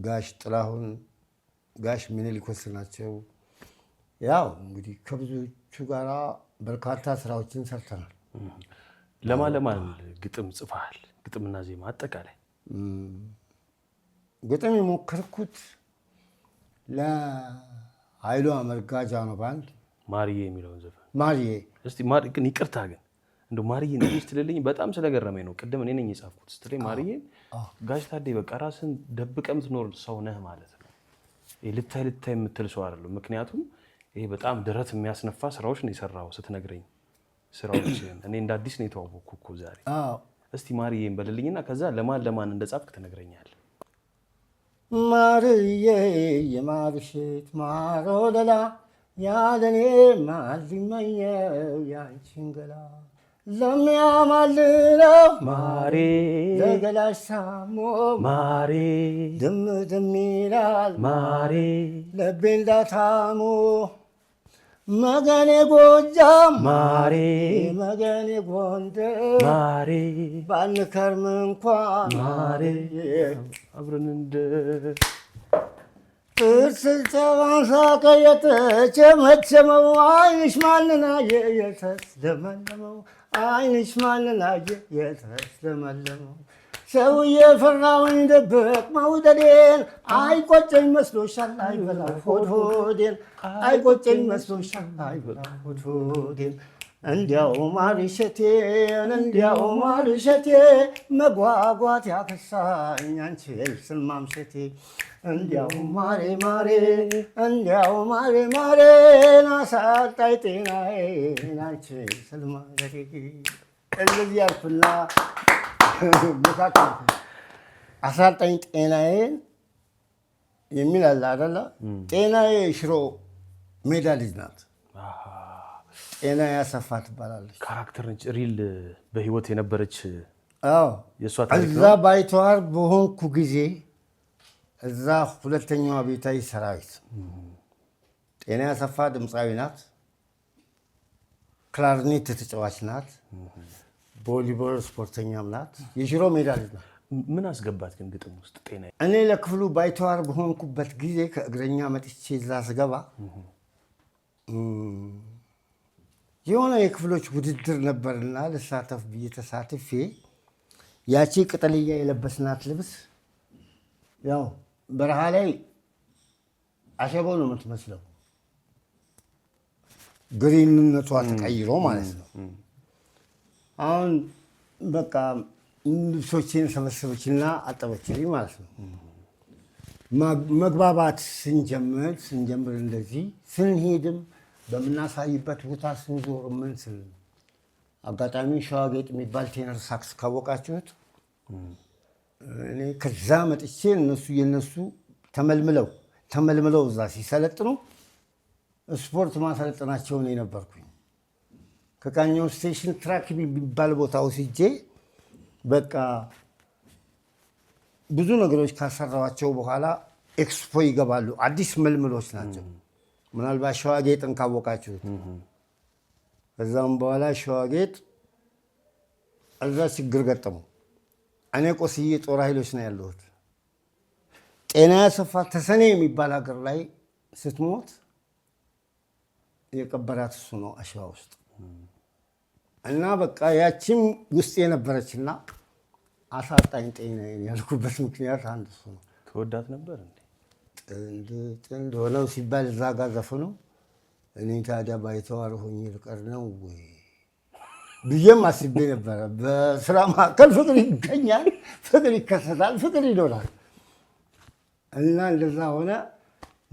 ጋሽ ጥላሁን፣ ጋሽ ምኒልክ ናቸው። ያው እንግዲህ ከብዙዎቹ ጋራ በርካታ ስራዎችን ሰርተናል። ለማን ለማን ግጥም ጽፈሃል? ግጥምና ዜማ አጠቃላይ። ግጥም የሞከርኩት ለኃይሉ አመርጋ ጃኖ ባንድ። ማርዬ የሚለውን ዘፈን። ማርዬ። እስቲ ማር ግን ይቅርታ ግን እንደው ማርዬን ትንሽ ትልልኝ፣ በጣም ስለገረመኝ ነው። ቅድም እኔ ነኝ የጻፍኩት ስትለኝ ማርዬን ጋሽ ታዴ በቃ ራስን ደብቀህ የምትኖር ሰው ነህ ማለት ነው። ይሄ ልታይ ልታይ የምትል ሰው አይደለም። ምክንያቱም ይሄ በጣም ደረት የሚያስነፋ ስራዎች ነው የሰራው ስትነግረኝ ስራዎችን። እኔ እንደ አዲስ ነው የተዋወቅኩ እኮ ዛሬ። እስቲ ማርዬን በልልኝና ከዛ ለማን ለማን እንደጻፍክ ትነግረኛለህ። ማርዬ የማርሽት ማሮ ለላ ያለኔ ማን ሊመኘው ያንቺን ገላ ለሚያማልለው ማሬ ለገላሽ ሳሞ ማሬ ድም ድም ይላል ማሬ ልቤ እንዳታሞ መገኔ ጎጃም ማሬ መገኔ ጎንደር ማሬ ባንከርም እንኳን ማሬ አብረን እንደ ጥርስ ተባንሳቀ የተቸመቸመው ዓይንሽ ማንን አየ የተስለመለመው፣ ዓይንሽ ማንን አየ የተስለመለመው፣ ሰው የፈራውን ደብቅ መውደዴን አይቆጨኝ መስሎሻል አይበላ ሆድ ሆዴን፣ አይቆጨኝ መስሎሻል አይበላ ሆድ ሆዴን፣ እንዲያው ማርሸቴን እንዲያው ማርሸቴ መጓጓት ያከሳኝ አንቺን ስል ማምሸቴ፣ እንዲያው ማሬ ማሬ እንዲያው ማሬ ማሬ ናሳጣይ ጤናዬን አንቺን ስል ማምሸቴ። እንደዚህ ያልኩና መካከል አሳጣኝ ጤናዬን የሚል አለ አይደለ? ጤናዬ ሽሮ ሜዳ ልጅ ናት። ጤና ያሰፋ ትባላለች። Character ነች፣ real በህይወት የነበረች አዎ። የእሷ ታሪክ እዛ ነው። ባይተዋር በሆንኩ ጊዜ እዛ ሁለተኛው አብዮታዊ ሰራዊት ጤና ያሰፋ ድምፃዊ ናት። ክላርኔት ተጫዋች ናት። ቮሊቦል ስፖርተኛም ናት። የሽሮ ሜዳ ልጅ ናት። ምን አስገባት ግን ግጥም ውስጥ ጤና? እኔ ለክፍሉ ባይተዋር በሆንኩበት ጊዜ ከእግረኛ መጥቼ እዛ ስገባ የሆነ የክፍሎች ውድድር ነበርና ልሳተፍ ብዬ ተሳትፌ ያቺ ቅጠልያ የለበስናት ልብስ ያው በረሃ ላይ አሸቦ ነው የምትመስለው፣ green ነቷ ተቀይሮ ማለት ነው። አሁን በቃ ልብሶቼን ሰበሰበችና አጠበችልኝ ማለት ነው። መግባባት ስንጀምር እንደዚህ ስንሄድም በምናሳይበት ቦታ ስንዞር ምን ስል አጋጣሚ ሸዋጌጥ የሚባል tenor sax ካወቃችሁት እኔ ከዛ መጥቼ እነሱ የነሱ ተመልምለው ተመልምለው እዛ ሲሰለጥኑ ስፖርት ማሰለጥናቸው እኔ ነበርኩኝ። ከቃኘው station track የሚባል ቦታ ወስጄ በቃ ብዙ ነገሮች ካሰራኋቸው በኋላ ኤክስፖ ይገባሉ። አዲስ ምልምሎች ናቸው። ምናልባት ሸዋጌጥን ካወቃችሁት። ከዛም በኋላ ሸዋጌጥ እዛ ችግር ገጠመው። እኔ ቆስዬ ጦር ኃይሎች ነው ያለሁት። ጤና ያሰፋ ተሰኔ የሚባል ሀገር ላይ ስትሞት የቀበራት እሱ ነው አሸዋ ውስጥ እና በቃ ያቺም ውስጥ የነበረችና አሳጣኝ ጤና ያልኩበት ምክንያት አንድ እሱ ነው። ትወዳት ነበር እንዴ? ጥንድ ጥንድ ሆነው ሲባል እዛ ጋር ዘፈኑ እኔ ታዲያ ባይተዋር ሆኜ ልቀር ነው ወይ ብዬም አስቤ ነበረ። በስራ መካከል ፍቅር ይገኛል፣ ፍቅር ይከሰታል፣ ፍቅር ይኖራል እና እንደዛ ሆነ።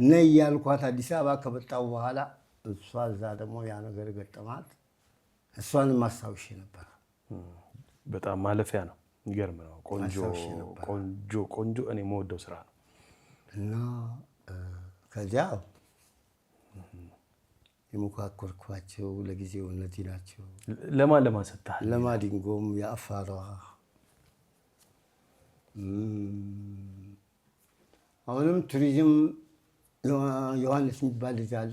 ነይ ያልኳት አዲስ አበባ ከመጣሁ በኋላ እሷ እዛ ደግሞ ያ ነገር ገጠማት። እሷንም አስታውሼ ነበረ። በጣም ማለፊያ ነው። የሚገርም ነው። ቆንጆ አስታውሼ ነበር። ቆንጆ ቆንጆ እኔ የምወደው ስራ ነው። እና ከዚያ የሞካከርኳቸው ለጊዜው እነዚህ ናቸው። ለማን ለማን ሰጥተሃል? ለማዲንጎም የአፋሯ አሁንም ቱሪዝም ዮሐንስ የሚባል ልጅ አለ።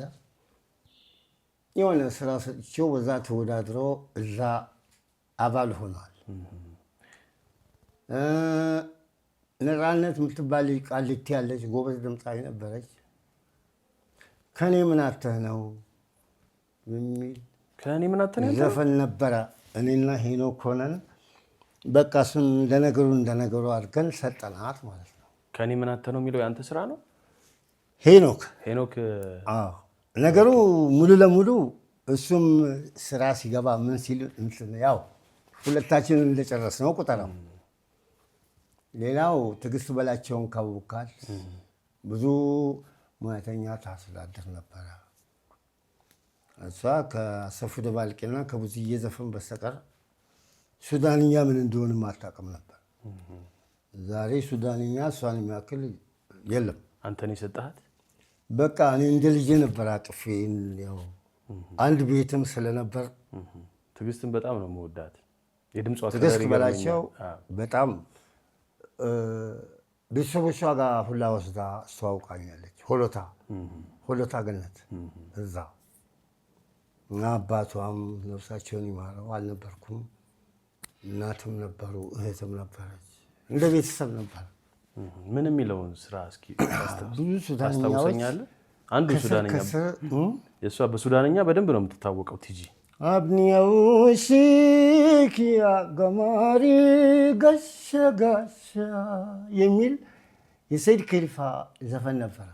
የሆነ ስራ ሰጥቼው በዛ ተወዳድሮ እዛ አባል ሆኗል። ነፃነት የምትባል ልጅ ቃሊቲ ያለች ጎበዝ ድምፃዊ ነበረች። ከኔ ምን አተህ ነው የሚል ከእኔ ምን አተህ ነው ያንተ? ዘፈን ነበረ። እኔና ሄኖክ ሆነን በቃ እሱን እንደነገሩ እንደነገሩ አድርገን ሰጠናት ማለት ነው። ከእኔ ምን አተህ ነው የሚለው የአንተ ስራ ነው? ሄኖክ ሄኖክ። አዎ፣ ነገሩ ሙሉ ለሙሉ እሱም ስራ ሲገባ ምን ሲል እንትን ያው ሁለታችንን እንደጨረስ ነው ቁጠረው። ሌላው ትዕግስት በላቸውን ካወካት ብዙ ሙያተኛ ታስተዳድር ነበረ። እሷ ከአሰፉ ደባልቄና ከብዙዬ ዘፈን በስተቀር ሱዳንኛ ምን እንደሆንም አታውቅም ነበር። ዛሬ ሱዳንኛ እሷን የሚያክል የለም። አንተን የሰጠሃት? በቃ እኔ እንደ ልጄ ነበር አቅፌ፣ ያው አንድ ቤትም ስለነበር። ትዕግስትን በጣም ነው የምወዳት። የድምጿ ትዕግስት color በላቸው ይገርመኛል። በጣም ቤተሰቦቿ ጋር ሁላ ወስዳ አስተዋውቃኛለች። ሆሎታ ገነት እዛ እና አባቷም ነፍሳቸውን ይማረው አልነበርኩም። እናትም ነበሩ፣ እህትም ነበረች። እንደ ቤተሰብ ነበር። ምን የሚለውን ስራ እስኪ ብዙ ሱዳንኛዎች ታስታውሰኛለህ? አንዱ ከስር ሱዳንኛ ከስር የእሷ በሱዳንኛ በደንብ ነው የምትታወቀው ቲጂ። አብኒያው ሽኪያ ገማሪ ጋሻ ጋሻ የሚል የሰይድ ከሊፋ ዘፈን ነበረ።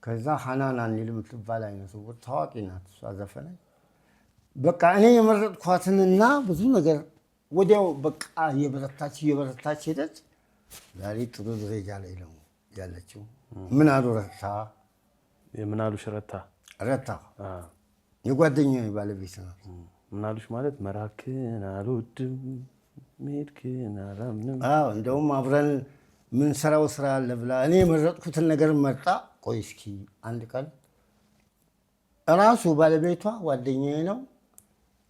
ከዛ ሀናን አኒል የምትባል አይነ ስውር ታዋቂ ናት። እሷ ዘፈነች። በቃ እኔ የመረጥኳትንና ብዙ ነገር ወዲያው በቃ እየበረታች እየበረታች ሄደች። ዛሬ ጥሩ ደረጃ ላይ ነው ያለችው። ምናሉ ረታ። የምናሉሽ ረታ። ረታ የጓደኛዬ ባለቤት ናት። ምናሉሽ ማለት መራክን አልወድም መሄድክን አላምንም። አዎ፣ እንደውም አብረን ምንሰራው ስራ አለ ብላ እኔ የመረጥኩትን ነገር መርጣ ቆይ እስኪ አንድ ቀን እራሱ ባለቤቷ ጓደኛዬ ነው።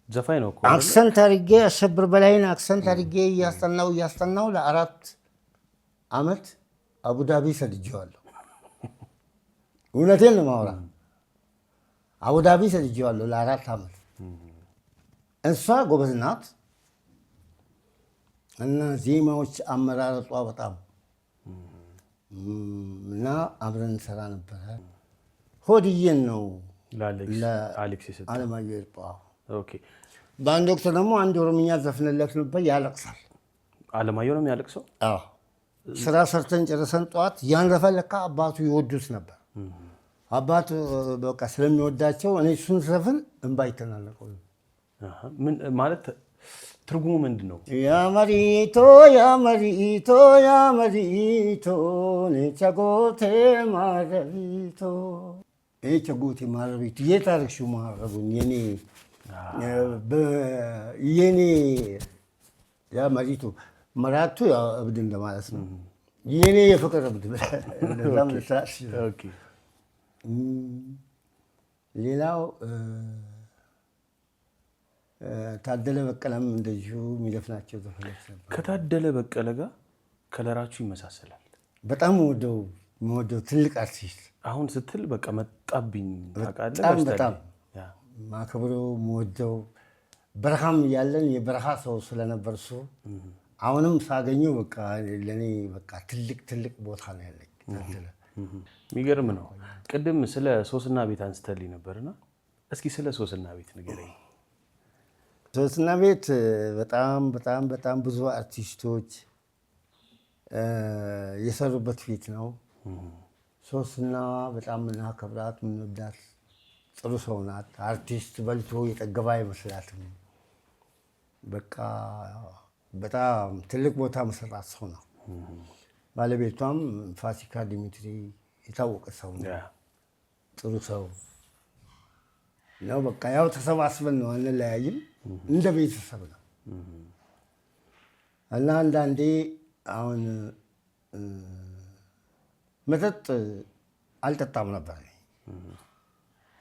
ዘፋኝ ነው እኮ አይደለ? accent አድርጌ አሸብር በላይን accent አድርጌ እያስጠናው እያስጠናው ለ4 ዓመት አቡዳቢ ሰድጄዋለሁ። እውነቴን ነው የማወራ። አቡዳቢ ሰድጄዋለሁ ለ4 ዓመት። እሷ ጎበዝ ናት እና ዜማዎች አመራረጧ በጣም እና አብረን እንሰራ ነበረ። ሆድዬን ነው ለአሌክስ የሰጠው። አለማየሁ ይርጳ። በአንድ ወቅት ደግሞ አንድ ኦሮምኛ ዘፍንለት ነበር፣ ያለቅሳል። አለማየሁ ነው የሚያለቅሰው። አዎ፣ ስራ ሰርተን ጨርሰን ጠዋት ያን ዘፈን ለካ አባቱ ይወዱት ነበር። አባቱ በቃ ስለሚወዳቸው እኔ እሱን ዘፍን እንባ ይተናነቀው። ምን ማለት፣ ትርጉሙ ምንድን ነው? ያመሪቶ ያመሪቶ ያመሪቶ ቸጎቴ ማረቢቶ ቸጎቴ ማረቢቶ፣ የት አደረግሽው ማረቡን የኔ ያ መሪቱ መራቱ ያው እብድ እንደማለት ነው። የኔ የፍቅር እብድ እንደዛም ልትላት ትችላለህ። ሌላው ታደለ በቀለም እንደዚሁ የሚዘፍናቸው ዘፈኖች ነበር። ከታደለ በቀለ ጋር color ኣችሁ ይመሳሰላል። በጣም የምወደው ትልቅ አርቲስት። አሁን ስትል በቃ መጣብኝ ታውቃለህ። በጣም ጋሽ ታዴ። በጣም ማከብረው የምወደው፣ በረሃም እያለን የበረሃ ሰው ስለነበር እሱ አሁንም ሳገኘው በቃ ለእኔ በቃ ትልቅ ትልቅ ቦታ ነው ያለኝ ታደለ። የሚገርም ነው። ቅድም ስለ ሶስና ቤት አንስተልኝ ነበርና እስኪ ስለ ሶስና ቤት ንገረኝ። ሶስና ቤት በጣም በጣም በጣም ብዙ አርቲስቶች የሰሩበት ቤት ነው። ሶስና በጣም የምናከብራት የምንወዳት ጥሩ ሰው ናት። አርቲስት በልቶ የጠገባ አይመስላትም። በቃ በጣም ትልቅ ቦታ መሰራት ሰው ነው። ባለቤቷም ፋሲካ ዲሚትሪ የታወቀ ሰው ነው። ጥሩ ሰው ነው። በቃ ያው ተሰባስበን ነው፣ አንለያይም፣ እንደ ቤተሰብ ነው። እና አንዳንዴ አሁን መጠጥ አልጠጣም ነበር።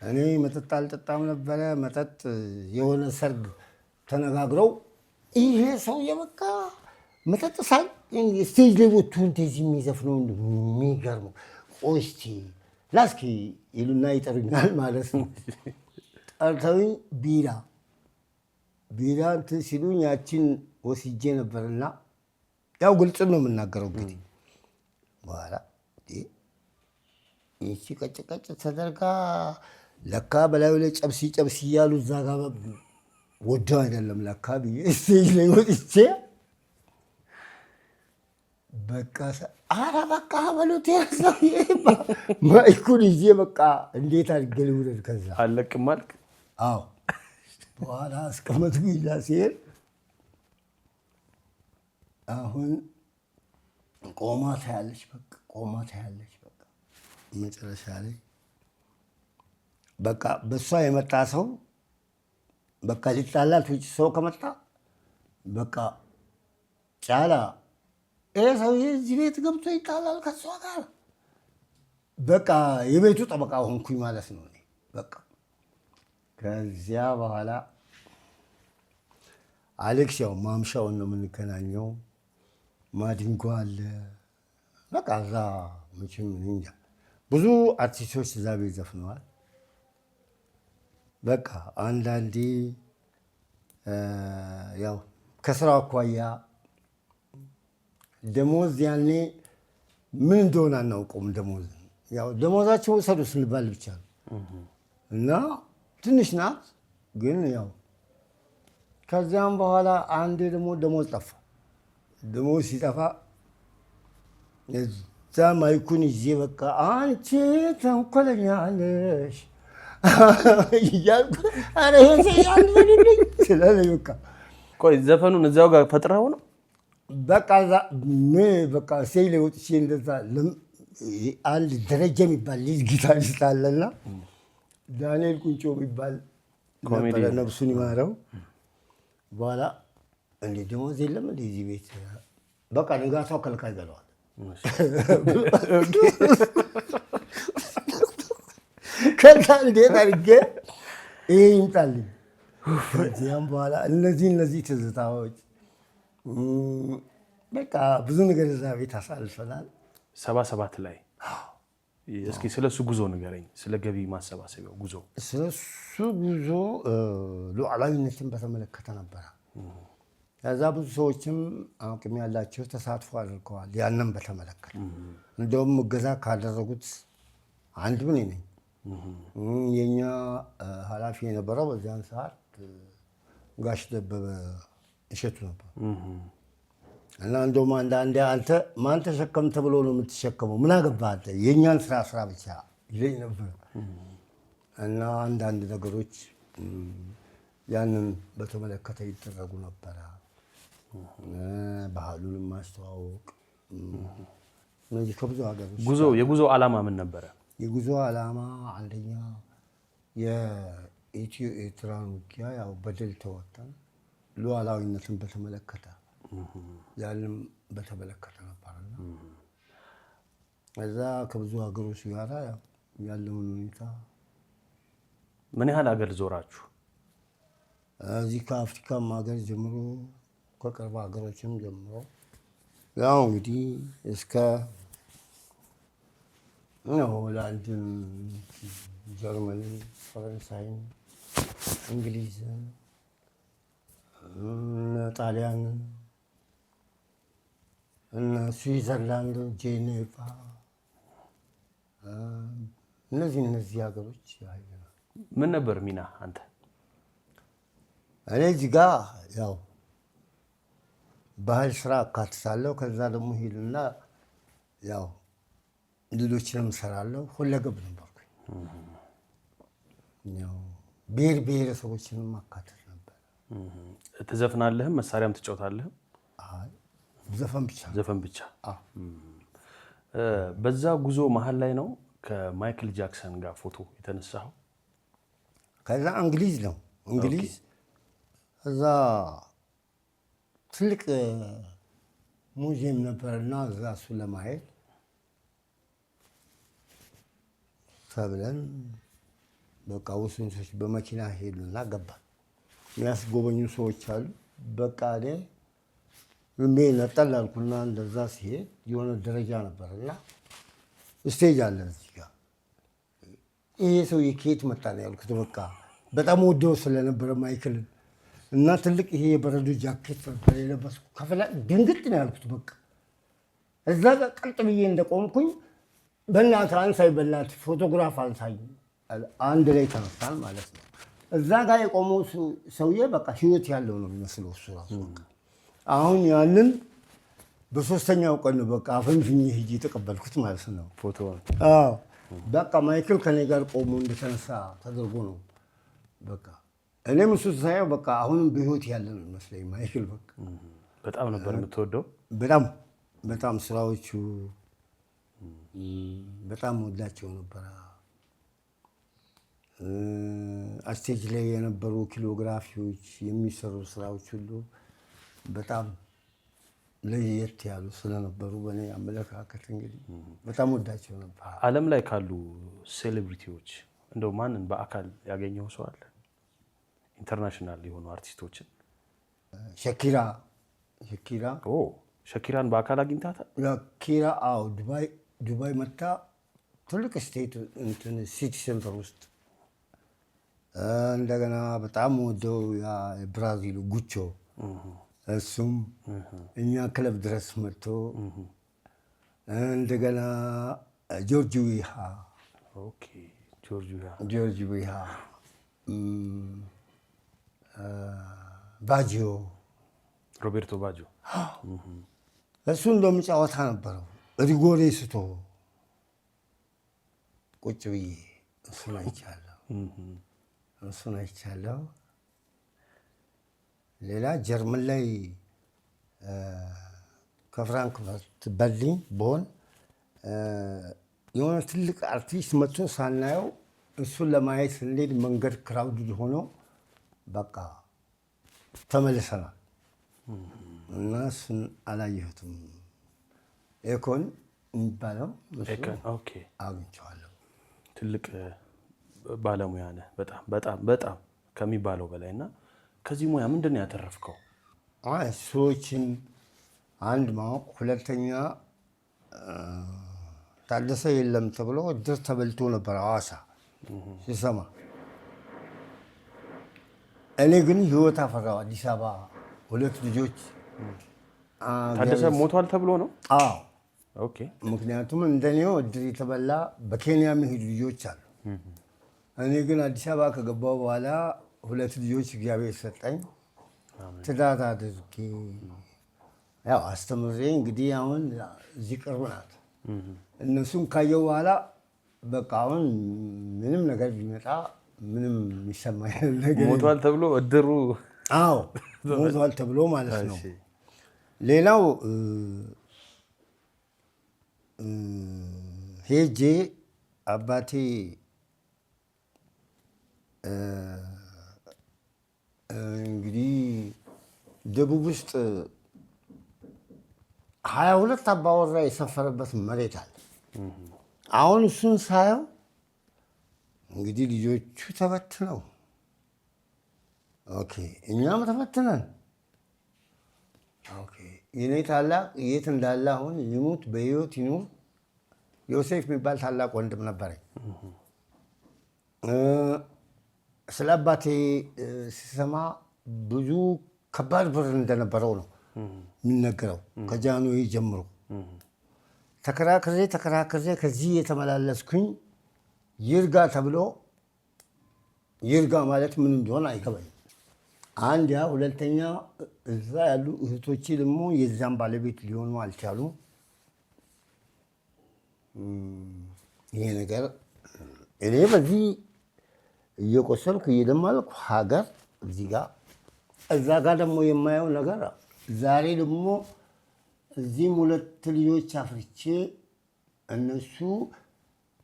እኔ መጠጥ አልጠጣም ነበረ። መጠጥ የሆነ ሰርግ ተነጋግረው ይሄ ሰውዬ በቃ መጠጥ ሳይ stage ላይ ወጥቶ እንደዚህ የሚዘፍነው የሚገርመው፣ ቆይ እስቲ ላስኪ ይሉና ይጠሩኛል ማለት ነው። ጠርተውኝ ቢራ ቢራ እንትን ሲሉኝ ያችን ወስጄ ነበርና ያው ግልጽ ነው የምናገረው እንግዲህ። በኋላ ይቺ ቀጭ ቀጭ ተደርጋ ለካ በላዩ ላይ ጨብሲ ጨብሲ እያሉ እዛ ጋ ወደው አይደለም ለካ ብዬ stage ላይ ወጥቼ በቃ ኧረ በቃ በሉት ሰውዬ mic ኡን ይዤ በቃ እንዴት አድርጌ ልውረድ ከዛ? አለቅም አልክ? አዎ፣ በኋላ አስቀመጥኩኝ። ይዛ ሲሄድ አሁን ቆማ ታያለች፣ በቃ ቆማ ታያለች። በቃ መጨረሻ ላይ በቃ በእሷ የመጣ ሰው በቃ ሊጣላት ውጭ ሰው ከመጣ በቃ ጫላ ይሄ ሰውዬ እዚህ ቤት ገብቶ ይጣላል ከእሷ ጋር፣ በቃ የቤቱ ጠበቃ ሆንኩኝ ማለት ነው እኔ። በቃ ከዚያ በኋላ አሌክስ ያው ማምሻውን ነው የምንገናኘው። ማዲንጎ አለ። በቃ እዛ መቼም እኔ እንጃ ብዙ አርቲስቶች እዛ ቤት ዘፍነዋል። በቃ አንዳንዴ ያው ከስራው አኳያ ደሞዝ ያኔ ምን እንደሆነ አናውቀውም። ደሞዝ ያው ደሞዛቸው ውሰዱ ስንባል ብቻ ነው እና ትንሽ ናት። ግን ያው ከዚያም በኋላ አንዴ ደግሞ ደሞዝ ጠፋ። ደሞዝ ሲጠፋ እዛ mic ኡን ይዤ በቃ አንቺ ተንኮለኛ ነሽ እያልኩ ኧረ ይሄ ሰውዬ አንድ በሉልኝ ስላለኝ በቃ ቆይ፣ ዘፈኑን እዚያው ጋር ፈጥረኸው ነው? በቃ እዛ በቃ stage ላይ ወጥቼ እንደዛ አንድ ደረጀ የሚባል ልጅ ጊታሪስት አለና ዳንኤል ቁንጮ የሚባል ነበረ፣ ኮሜዲያን። ነፍሱን ይማረው። በኋላ እንዴ ደሞዝ የለም እንዴ እዚህ ቤት? በቃ ንጋታው ከልካይ በለዋል። ከዛ እንዴት አድርጌ ይሄ ይምጣልኝ። ከዚያም በኋላ እነዚህ እነዚህ ትዝታዎች በቃ ብዙ ነገር እዛ ቤት አሳልፈናል። 77 ላይ እስኪ ስለ እሱ ጉዞ ንገረኝ፣ ስለ ገቢ ማሰባሰቢያው ጉዞ። ስለሱ ጉዞ ሉዓላዊነትን በተመለከተ ነበረ። ከዛ ብዙ ሰዎችም አቅም ያላቸው ተሳትፎ አድርገዋል። ያንን በተመለከተ እንደውም እገዛ ካደረጉት አንዱ እኔ ነኝ። የኛ ኃላፊ የነበረው በዚያን ሰዓት ጋሽ ደበበ እሸቱ ነበር። እና እንደውም አንዳንዴ አንተ ማን ተሸከም ተብሎ ነው የምትሸከመው? ምን አገባህ አንተ፣ የእኛን ስራ ስራ ብቻ ይለኝ ነበር። እና አንዳንድ ነገሮች ያንን በተመለከተ ይደረጉ ነበረ። ባህሉንም ማስተዋወቅ፣ እነዚህ ከብዙ ሀገሮች ጉዞ የጉዞ ዓላማ ምን ነበረ? የጉዞ ዓላማ አንደኛ የኢትዮ ኤርትራን ውጊያ ያው በድል ተወጣን፣ ሉዓላዊነትን በተመለከተ ያንም በተመለከተ ነበርና እዛ ከብዙ ሀገሮች ጋር ያለውን ሁኔታ። ምን ያህል ሀገር ዞራችሁ? እዚህ ከአፍሪካም ሀገር ጀምሮ ከቅርብ ሀገሮችም ጀምሮ ያው እንግዲህ እስከ ሆላንድን፣ ጀርመንን፣ ፈረንሳይን፣ እንግሊዝን፣ ጣሊያንን፣ እነ ስዊዘርላንድ፣ ጄኔቫ፣ እነዚህ ሀገሮች። ምን ነበር ሚና አንተ? እኔ እዚህ ጋ ያው ባህል ስራ አካትታለሁ። ከዛ ደግሞ ሄድና ያው ሌሎችንም እሰራለሁ። ሁለገብ ነበርኩኝ። ያው ብሔር ብሔረሰቦችንም አካትት ነበር። ትዘፍናለህም መሳሪያም ትጫወታለህም? አይ፣ ዘፈን ብቻ። ዘፈን ብቻ። አዎ። በዛ ጉዞ መሀል ላይ ነው ከማይክል ጃክሰን ጋር ፎቶ የተነሳኸው? ከዛ እንግሊዝ ነው፣ እንግሊዝ እዛ ትልቅ ሙዚየም ነበርና እዛ እሱን ለማየት ተብለን በቃ ውስን ሰዎች በመኪና ሄዱና ገባ። የሚያስጎበኙ ሰዎች አሉ። በቃ እኔ ዝም ብዬ ነጠል አልኩና እንደዛ ሲሄድ የሆነ ደረጃ ነበርና stage አለ እዚህ ጋር። ይሄ ሰውዬ ከየት መጣ ነው ያልኩት። በቃ በጣም ወደው ስለነበረ ማይክልን እና ትልቅ ይሄ የበረዶ ጃኬት ነበር የለበስኩ። ከፍላ ድንግጥ ነው ያልኩት። በቃ እዛ ጋር ቀጥ ብዬ እንደቆምኩኝ በእናትህ አንሳኝ፣ በእናትህ ፎቶግራፍ አንሳኝ። አንድ ላይ ተነሳን ማለት ነው። እዛ ጋር የቆመው ሰውዬ በቃ ህይወት ያለው ነው የሚመስለው እሱ ራሱ። በቃ አሁን ያንን በሶስተኛው ቀን ነው በቃ አፈንፍኜ ሂጅ የተቀበልኩት ማለት ነው። ፎቶ። አዎ፣ በቃ ማይክል ከኔ ጋር ቆሞ እንደተነሳ ተደርጎ ነው። በቃ እኔም እሱ ሳየው በቃ አሁንም በህይወት ያለ ነው ይመስለኝ ማይክል በቃ። በጣም ነበር የምትወደው? በጣም በጣም፣ ስራዎቹ በጣም ወዳቸው ነበረ። Stage ላይ የነበሩ choreography ዎች፣ የሚሰሩ ስራዎች ሁሉ በጣም ለየት ያሉ ስለነበሩ በእኔ አመለካከት እንግዲህ በጣም ወዳቸው ነበር። ዓለም ላይ ካሉ celebrity ዎች እንደው ማንን በአካል ያገኘው ሰው አለ? International የሆኑ አርቲስቶችን። ሸኪራ፣ ሸኪራ። ኦ፣ ሸኪራን በአካል አግኝታታል? ሸኪራ፣ አዎ፣ ዱባይ መታ ትልቅ state እንትን city center ውስጥ። እንደገና በጣም ወደው ያ የብራዚሉ ጉቾ፣ እሱም እኛ ክለብ ድረስ መጥቶ፣ እንደገና ጆርጅ ዊሃ። Okay፣ ጆርጅ ዊሃ። ጆርጅ ዊሃ፣ ባጂዮ። ሮቤርቶ ባጆ። እሱ እንደውም ጨዋታ ነበረው። ሪጎሬ ስቶ ቁጭ ብዬ እሱን አይቻለሁ። እሱን አይቻለሁ። ሌላ ጀርመን ላይ ከፍራንክፈርት በርሊን ቦን የሆነ ትልቅ አርቲስት መጥቶ ሳናየው እሱን ለማየት ስንሄድ መንገድ crowded ሆኖ በቃ ተመልሰናል እና እሱን አላየሁትም። ኤኮን የሚባለው እሱ ኤከን፣ okay። አግኝቼዋለሁ። ትልቅ ባለሙያ ነህ፣ በጣም በጣም በጣም ከሚባለው በላይ። እና ከዚህ ሙያ ምንድን ነው ያተረፍከው? አይ፣ ሰዎችን አንድ ማወቅ፣ ሁለተኛ ታደሰ የለም ተብሎ እድር ተበልቶ ነበር ሐዋሳ ሲሰማ። እኔ ግን ህይወት አፈራው አዲስ አበባ ሁለት ልጆች። ታደሰ ሞቷል ተብሎ ነው? አዎ። Okay። ምክንያቱም እንደኔው እድር የተበላ በኬንያ የሚሄዱ ልጆች አሉ። እኔ ግን አዲስ አበባ ከገባሁ በኋላ ሁለት ልጆች እግዚአብሔር ሰጠኝ። ትዳር አድርጌ ያው አስተምሬ እንግዲህ አሁን እዚህ ቅርብ ናት። እነሱን ካየሁ በኋላ በቃ አሁን ምንም ነገር ቢመጣ ምንም የሚሰማኝ ነገር ሞቷል ተብሎ እድሩ አዎ ሞቷል ተብሎ ማለት ነው። ሌላው ሄጄ አባቴ እንግዲህ ደቡብ ውስጥ 22 አባወራ የሰፈረበት መሬት አለ። አሁን እሱን ሳየው እንግዲህ ልጆቹ ተበትነው፣ okay እኛም ተበትነን፣ okay የኔ ታላቅ የት እንዳለ አሁን ይሙት በህይወት ይኑር ዮሴፍ የሚባል ታላቅ ወንድም ነበረኝ። ስለ አባቴ ሲሰማ ብዙ ከባድ ብር እንደነበረው ነው የሚነገረው። ከጃንሆይ ጀምሮ ተከራክሬ ተከራክሬ ከዚህ የተመላለስኩኝ ይርጋ ተብሎ ይርጋ ማለት ምን እንደሆነ አይገባኝም። አንድ ያ፣ ሁለተኛ እዛ ያሉ እህቶቼ ደግሞ የዛም ባለቤት ሊሆኑ አልቻሉም። ይሄ ነገር እኔ በዚህ እየቆሰልኩ እየደማልኩ ሀገር እዚህ ጋር እዛ ጋር ደግሞ የማየው ነገር ዛሬ ደግሞ እዚህም ሁለት ልጆች አፍርቼ እነሱ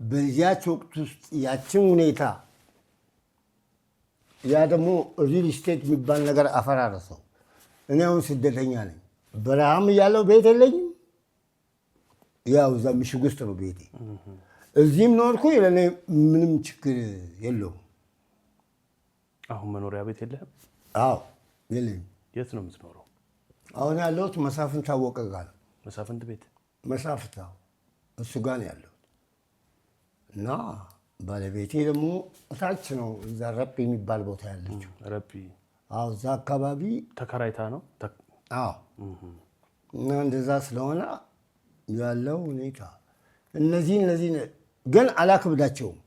በዚያች ወቅት ውስጥ ያችን ሁኔታ ያ ደግሞ real estate የሚባል ነገር አፈራረሰው። እኔ አሁን ስደተኛ ነኝ። በረሃም እያለው ቤት የለኝም። ያው እዛ ምሽግ ውስጥ ነው ቤቴ። እዚህም ኖርኩ ለእኔ ምንም ችግር የለውም። አሁን መኖሪያ ቤት የለህም? አዎ የለኝም። የት ነው የምትኖረው? አሁን ያለሁት መሳፍንት ታወቀ ጋር ነው። መሳፍንት ቤት? መሳፍንት አዎ፣ እሱ ጋር ነው ያለሁት። እና ባለቤቴ ደግሞ እታች ነው፣ እዛ ረጲ የሚባል ቦታ ያለችው። ረጲ። አዎ እዛ አካባቢ። ተከራይታ ነው? አዎ። እና እንደዛ ስለሆነ ያለው ሁኔታ እነዚህ ግን አላክብዳቸውም።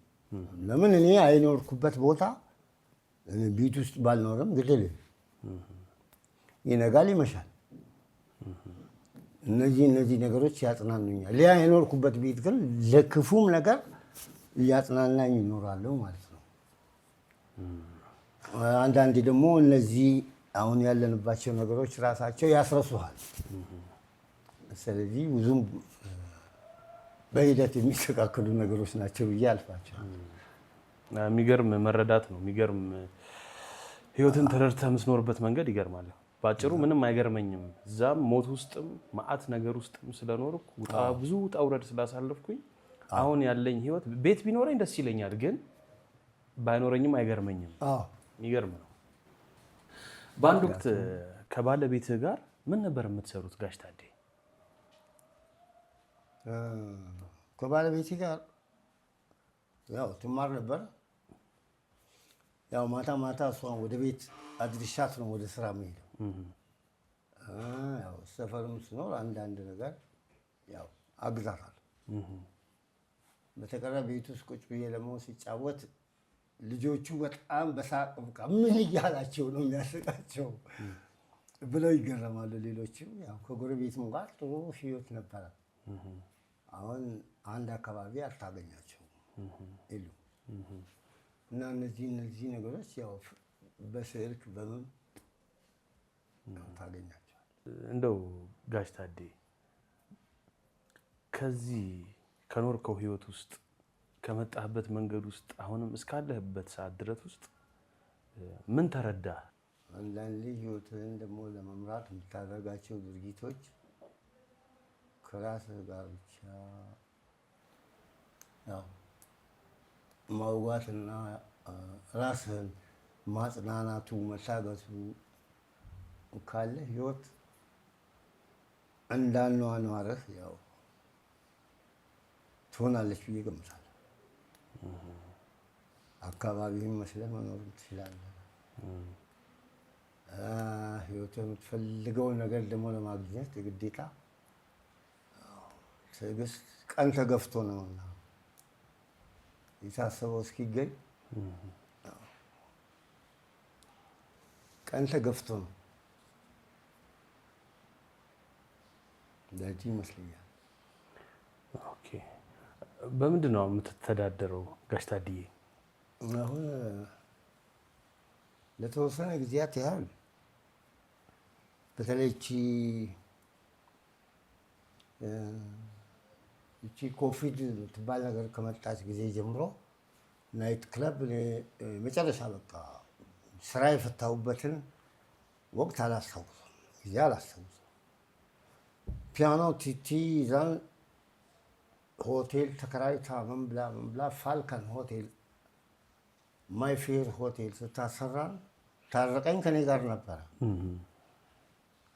ለምን እኔ አይኖርኩበት ቦታ እኔ ቤት ውስጥ ባልኖርም ግድል ይነጋል ይመሻል። እነዚህ ነገሮች ያጽናኑኛል። ያ የኖርኩበት ቤት ግን ለክፉም ነገር እያጽናናኝ ይኖራለሁ ማለት ነው። አንዳንዴ ደግሞ እነዚህ አሁን ያለንባቸው ነገሮች ራሳቸው ያስረሱሃል። ስለዚህ ብዙም በሂደት የሚስተካከሉ ነገሮች ናቸው ብዬ አልፋቸዋለሁ። የሚገርም መረዳት ነው። የሚገርም ህይወትን ተረድተህ የምትኖርበት መንገድ ይገርማል። ባጭሩ ምንም አይገርመኝም። እዛም ሞት ውስጥም መዓት ነገር ውስጥም ስለኖርኩ ብዙ ውጣ ውረድ ስላሳለፍኩኝ አሁን ያለኝ ህይወት ቤት ቢኖረኝ ደስ ይለኛል፣ ግን ባይኖረኝም አይገርመኝም። የሚገርም ነው። በአንድ ወቅት ከባለቤትህ ጋር ምን ነበር የምትሰሩት ጋሽ ታዴ? ከባለቤቴ ጋር ያው ትማር ነበር። ያው ማታ ማታ እሷን ወደ ቤት አድርሻት ነው ወደ ስራ የምሄደው። ያው ሰፈርም ስኖር አንዳንድ ነገር ያው አግዛታለሁ። በተቀረ ቤት ውስጥ ቁጭ ብዬ ደግሞ ሲጫወት ልጆቹ በጣም በሳቅ በቃ ምን እያላቸው ነው የሚያስቃቸው ብለው ይገረማሉ። ሌሎችም ያው ከጎረቤትም ጋር ጥሩ ህይወት ነበረ። አሁን አንድ አካባቢ አታገኛቸውም የሉም። እና እነዚህ ነገሮች ያው በስልክ በምን ታገኛቸዋል። እንደው ጋሽ ታዴ ከዚህ ከኖርከው ህይወት ውስጥ ከመጣህበት መንገድ ውስጥ አሁንም እስካለህበት ሰዓት ድረስ ውስጥ ምን ተረዳህ? አንዳንዴ ህይወትህን ደግሞ ለመምራት የምታደርጋቸው ድርጊቶች ከራስህ ጋር ብቻ ያው ማውጋትና ራስህን ማጽናናቱ መታገሱ ካለ ህይወት እንዳኗኗርህ ያው ትሆናለች ብዬ እገምታለሁ። አካባቢህን መስለህ መኖር ትችላለህ። ህይወት የምትፈልገውን ነገር ደግሞ ለማግኘት የግዴታ ትዕግስት፣ ቀን ተገፍቶ ነውና የታሰበው እስኪገኝ ቀን ተገፍቶ ነው። እንደዚህ ይመስለኛል። Okay። በምንድን ነው የምትተዳደረው ጋሽ ታድዬ? አሁን ለተወሰነ ጊዜያት ያህል በተለይ እቺ ኮቪድ ትባል ነገር ከመጣች ጊዜ ጀምሮ night club እኔ መጨረሻ በቃ ስራ የፈታሁበትን ወቅት አላስታውስም፣ ጊዜ አላስታውስም። ፒያኖ ቲቲ ይዛን ሆቴል ተከራይታ ምን ብላ ምን ብላ ፋልከን ሆቴል ማይፌር ሆቴል ስታሰራን ታረቀኝ ከኔ ጋር ነበረ።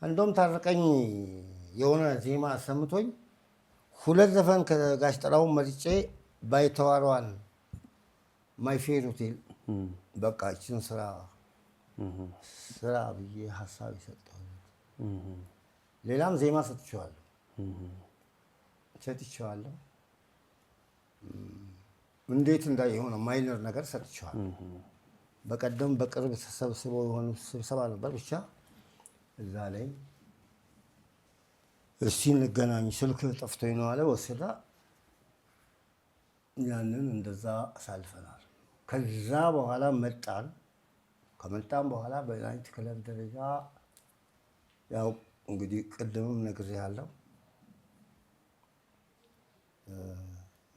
እንደውም ታረቀኝ የሆነ ዜማ አሰምቶኝ ሁለት ዘፈን ከጋሽ ጥላሁን መርጬ ባይተዋሯን ማይፌር ሆቴል በቃ እችን ስራ ስራ ብዬ ሀሳብ የሰጠሁት። ሌላም ዜማ ሰጥቼዋለሁ። እንዴት እንዳ የሆነ minor ነገር ሰጥቼዋለሁ። በቀደም በቅርብ ተሰብስበው የሆኑ ስብሰባ ነበር። ብቻ እዛ ላይ እስቲ እንገናኝ ስልክ ጠፍቶኝ ነው አለ። ወሰዳ ያንን እንደዛ አሳልፈናል። ከዛ በኋላ መጣን። ከመጣን በኋላ በ night club ደረጃ ያው እንግዲህ ቅድምም ነግሬሃለሁ፣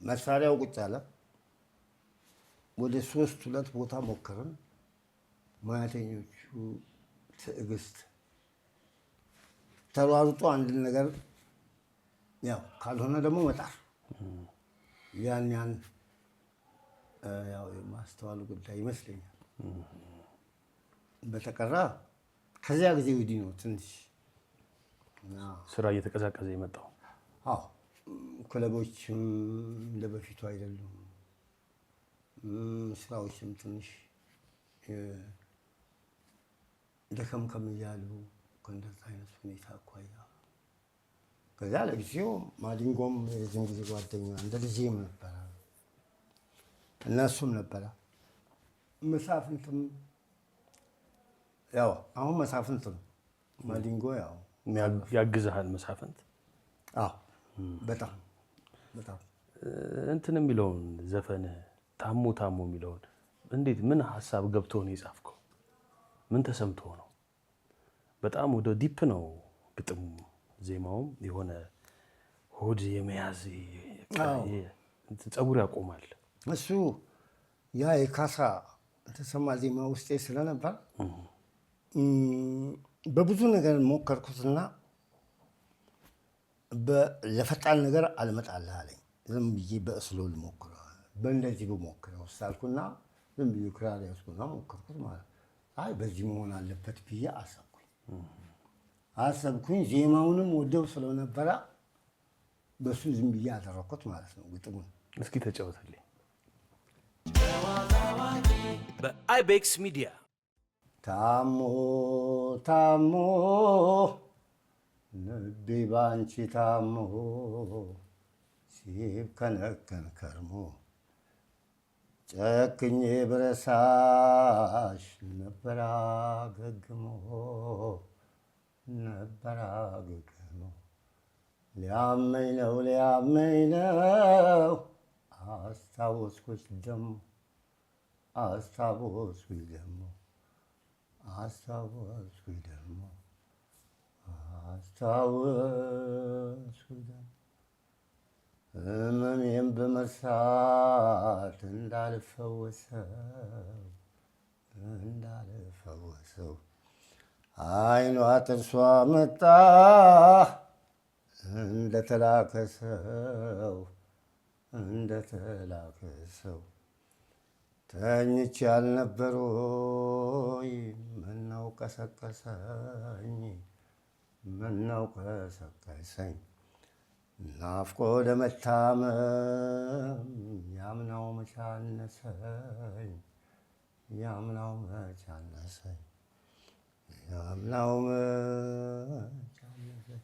መሳሪያው ቁጭ አለ። ወደ 3-2 ቦታ ሞከርን። ሙያተኞቹ ትዕግስት ተሯሩጦ አንድ ነገር ያው ካልሆነ ደግሞ መጣር ያን ያን ያው የማስተዋሉ ጉዳይ ይመስለኛል። በተቀራ ከዚያ ጊዜ ወዲህ ነው ትንሽ ስራ እየተቀዛቀዘ የመጣው። አዎ፣ ክለቦችም እንደበፊቱ አይደሉም። ስራዎችም ትንሽ ደከምከም እያሉ ከእንደዛ አይነት ሁኔታ አኳያ ከዚያ ለጊዜው ማዲንጎም የረጅም ጊዜ ጓደኛ እንደ ልጄም ነበረ እና እሱም ነበረ። መሳፍንትም ያው አሁን መሳፍንት ነው። ማዲንጎ ያው ያግዝሃል መሳፍንት? አዎ፣ በጣም በጣም። እንትን የሚለውን ዘፈን ታሞ ታሞ የሚለውን እንዴት ምን ሀሳብ ገብቶ ነው የጻፍከው? ምን ተሰምቶ ነው? በጣም ወደ deep ነው ግጥሙ ዜማውም የሆነ ሆድ የመያዝ ፀጉር ያቆማል። እሱ ያ የካሳ ተሰማ ዜማ ውስጤ ስለነበር በብዙ ነገር ሞከርኩትና ለፈጣን ነገር አልመጣልህ አለኝ። ዝም ብዬ በስሎ ልሞክረው በእንደዚህ ብሞክረው ሳልኩና ዝም ብዬ ክራር ያዝኩና ሞከርኩት ማለት ነው። አይ በዚህ መሆን አለበት ብዬ አሰብኩኝ። ዜማውንም ወደው ስለነበረ በሱ ዝም ብዬ አደረኩት ማለት ነው ግጥሙን። እስኪ ተጫወትልኝ። በአይቤክስ ሚዲያ ታሞ ታሞ ልቤ ባንቺ ታሞ ሲብከነከን ከርሞ ጨክኜ ብረሳሽ ነበር አገግሞ ነበር አገግሞ ሊያመኝ ነው ሊያመኝ ነው አስታወስኩሽ ደሞ አስታወስኩሽ ደሞ አስታወስኩሽ ደሞ አስታወስኩሽ ደሞ ህመሜን በመርሳት እንዳልፈወሰው እንዳልፈወሰው አይኗ ጥርሷ መጣ እንደተላከሰው እንደተላከሰው ተኝቼ አልነበር ወይ ምነው ቀሰቀሰኝ ምነው ቀሰቀሰኝ ናፍቆ ለመታመም ያምናው መቻነሰኝ፣ ያምናው መቻነሰኝ፣ ያምናው መቻነሰኝ።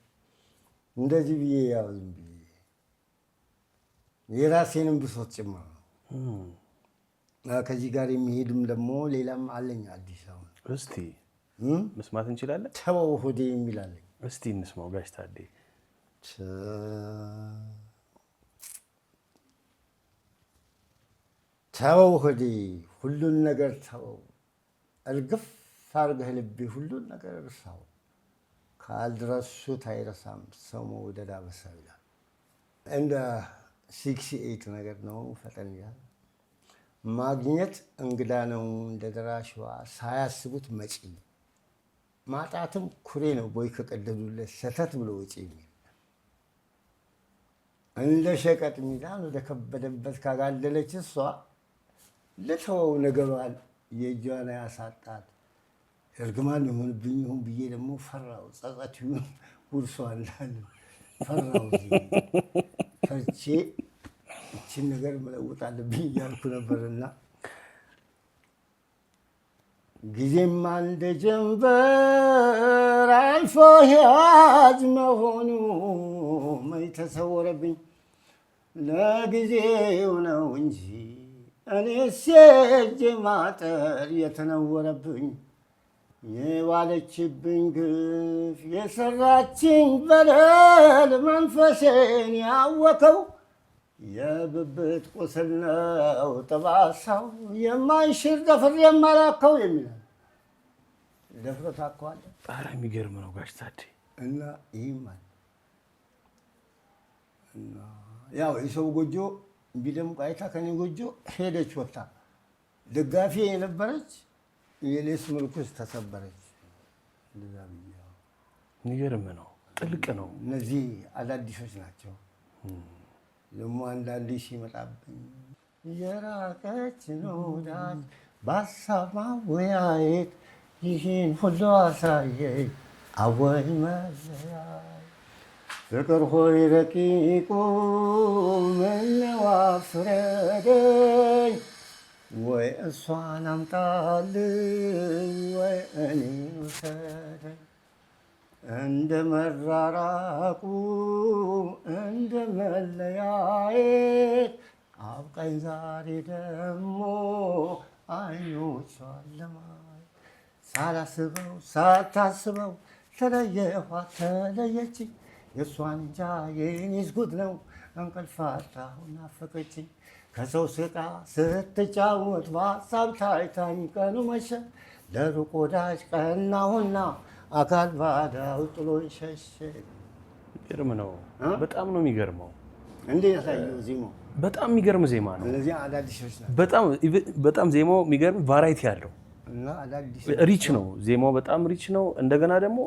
እንደዚህ ብዬ ያው ዝም ብዬ የራሴንም ብሶት ጭምር ነው። ከዚህ ጋር የሚሄድም ደግሞ ሌላም አለኝ አዲስ አሁን። እስቲ መስማት እንችላለን? ተወው ሆዴ የሚል አለኝ። እስቲ እንስማው ጋሽ ታዴ። ተወው ሆዴ ሁሉን ነገር ተወው፣ እርግፍ አድርገህ ልቤ ሁሉን ነገር እርሳው፣ ካልረሱት አይረሳም ሰው መውደድ አበሳው ይላል። እንደ 6/8 ነገር ነው፣ ፈጠን ይላል። ማግኘት እንግዳ ነው እንደ ደራሽዋ ሳያስቡት መጪ፣ ማጣትም ኩሬ ነው ቦይ ከቀደዱለት ሰተት ብሎ ወጪ የሚል፣ እንደ ሸቀጥ ሚዛን ወደ ከበደበት ካጋደለች እሷ ልተወው ነገሯን የእጇን ያሳጣት፣ እርግማን የሆንብኝ ይሁን ብዬ ደግሞ ፈራው። ጸጸት ይሁን ውርሷ እንዳለ ፈራው። ፈርቼ እችን ነገር መለወጥ አለብኝ እያልኩ ነበርና ጊዜም እንደ ጀንበር አልፎ ሂያጅ መሆኑ መች ተሰወረብኝ፣ ለጊዜው ነው እንጂ እኔስ የእጄ ማጠር የተነወረብኝ፣ የዋለችብኝ ግፍ የሰራችኝ በደል መንፈሴን ያወከው፣ የብብት ቁስል ነው ጠባሳው የማይሽር ደፍሬ የማላከው የሚላል። ደፍሮ ታከዋለህ። ኧረ የሚገርም ነው ጋሽ ታዴ። እና ይህም አለ እና ያው የሰው ጎጆ ቢደምቅ አይታ ከኔ ጎጆ ሄደች ወጥታ፣ ደጋፊ የነበረች የሌስ ምርኩዝ ተሰበረች። እንደዛ ብዬ የሚገርም ነው፣ ጥልቅ ነው። እነዚህ አዳዲሶች ናቸው። ደግሞ አንዳንዴ ሲመጣብኝ የራቀች ወዳጅ በሀሳብ ማወያየት ይህን ሁሉ አሳየኝ አወይ መለያየት፣ ፍቅር ሆይ ረቂቁ ምነው አፍረደኝ፣ ወይ እሷን አምጣልኝ ወይ እኔን ውሰደኝ፣ እንደ መራራቁ እንደ መለያየት አብቃኝ ዛሬ ደግሞ አይኖቿን ለማየት፣ ሳላስበው ሳታስበው ተለየኋት ተለየችኝ፣ የእሷን እንጃ የኔስ ጉድ ነው እንቅልፍ አጣሁ ናፈቀችኝ፣ ከሰው ስቃ ስትጫወት በሀሳብ ታይታኝ ቀኑ መሸ፣ ለሩቅ ወዳጅ ቀናሁና አካል ባዳው ጥሎኝ ሸሸ። የሚገርም ነው። በጣም ነው የሚገርመው። እንዴት ያሳየው ዜማው? በጣም የሚገርም ዜማ ነው። እነዚህ አዳዲሶች ናቸው። በጣም በጣም ዜማው የሚገርም variety አለው። እና አዳዲስ rich ነው ዜማው፣ በጣም rich ነው። እንደገና ደግሞ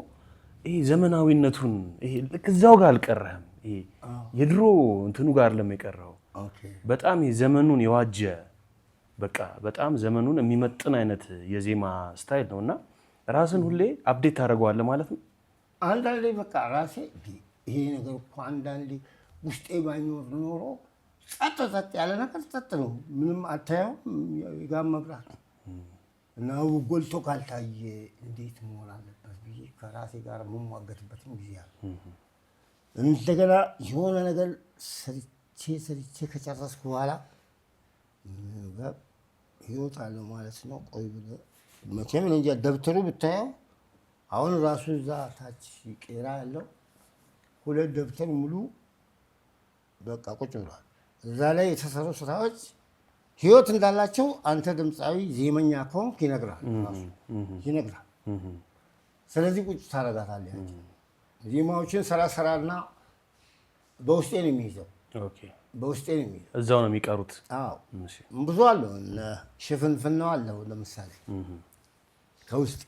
ይሄ ዘመናዊነቱን ይሄ ልክ እዛው ጋር አልቀረህም። ይሄ የድሮ እንትኑ ጋር አይደለም የቀረኸው። በጣም ዘመኑን የዋጀ፣ በቃ በጣም ዘመኑን የሚመጥን አይነት የዜማ style ነው እና ራስን ሁሌ update ታደርገዋለህ ማለት ነው። አንዳንዴ በቃ ራሴ ይሄ ነገር እኮ አንዳንዴ ውስጤ ባይኖር ኖሮ ጸጥ ጸጥ ያለ ነገር ጸጥ ነው። ምንም አታየውም። የጋም መብራት እና ጎልቶ ካልታየ እንዴት መሆን አለበት ብዬ ከራሴ ጋር የምሟገትበትም ጊዜ አለ። እንደገና የሆነ ነገር ሰርቼ ሰርቼ ከጨረስኩ በኋላ ህይወት አለው ማለት ነው። ቆይ ብለህ መቼም እኔ እንጃ ደብተሩ ብታየው አሁን ራሱ እዛ ታች ቄራ ያለው ሁለት ደብተር ሙሉ በቃ ቁጭ ብሏል። እዛ ላይ የተሰሩ ስራዎች ህይወት እንዳላቸው አንተ ድምፃዊ ዜመኛ ከሆንክ ይነግራል፣ ራሱ ይነግራል። ስለዚህ ቁጭ ታደርጋታለህ። ያችን ዜማዎችን ሰራ ሰራና በውስጤ ነው የሚይዘው፣ በውስጤ ነው የሚይዘው። እዛው ነው የሚቀሩት። አዎ፣ ብዙ አለው። እነ ሽፍንፍናው አለው። ለምሳሌ ከውስጤ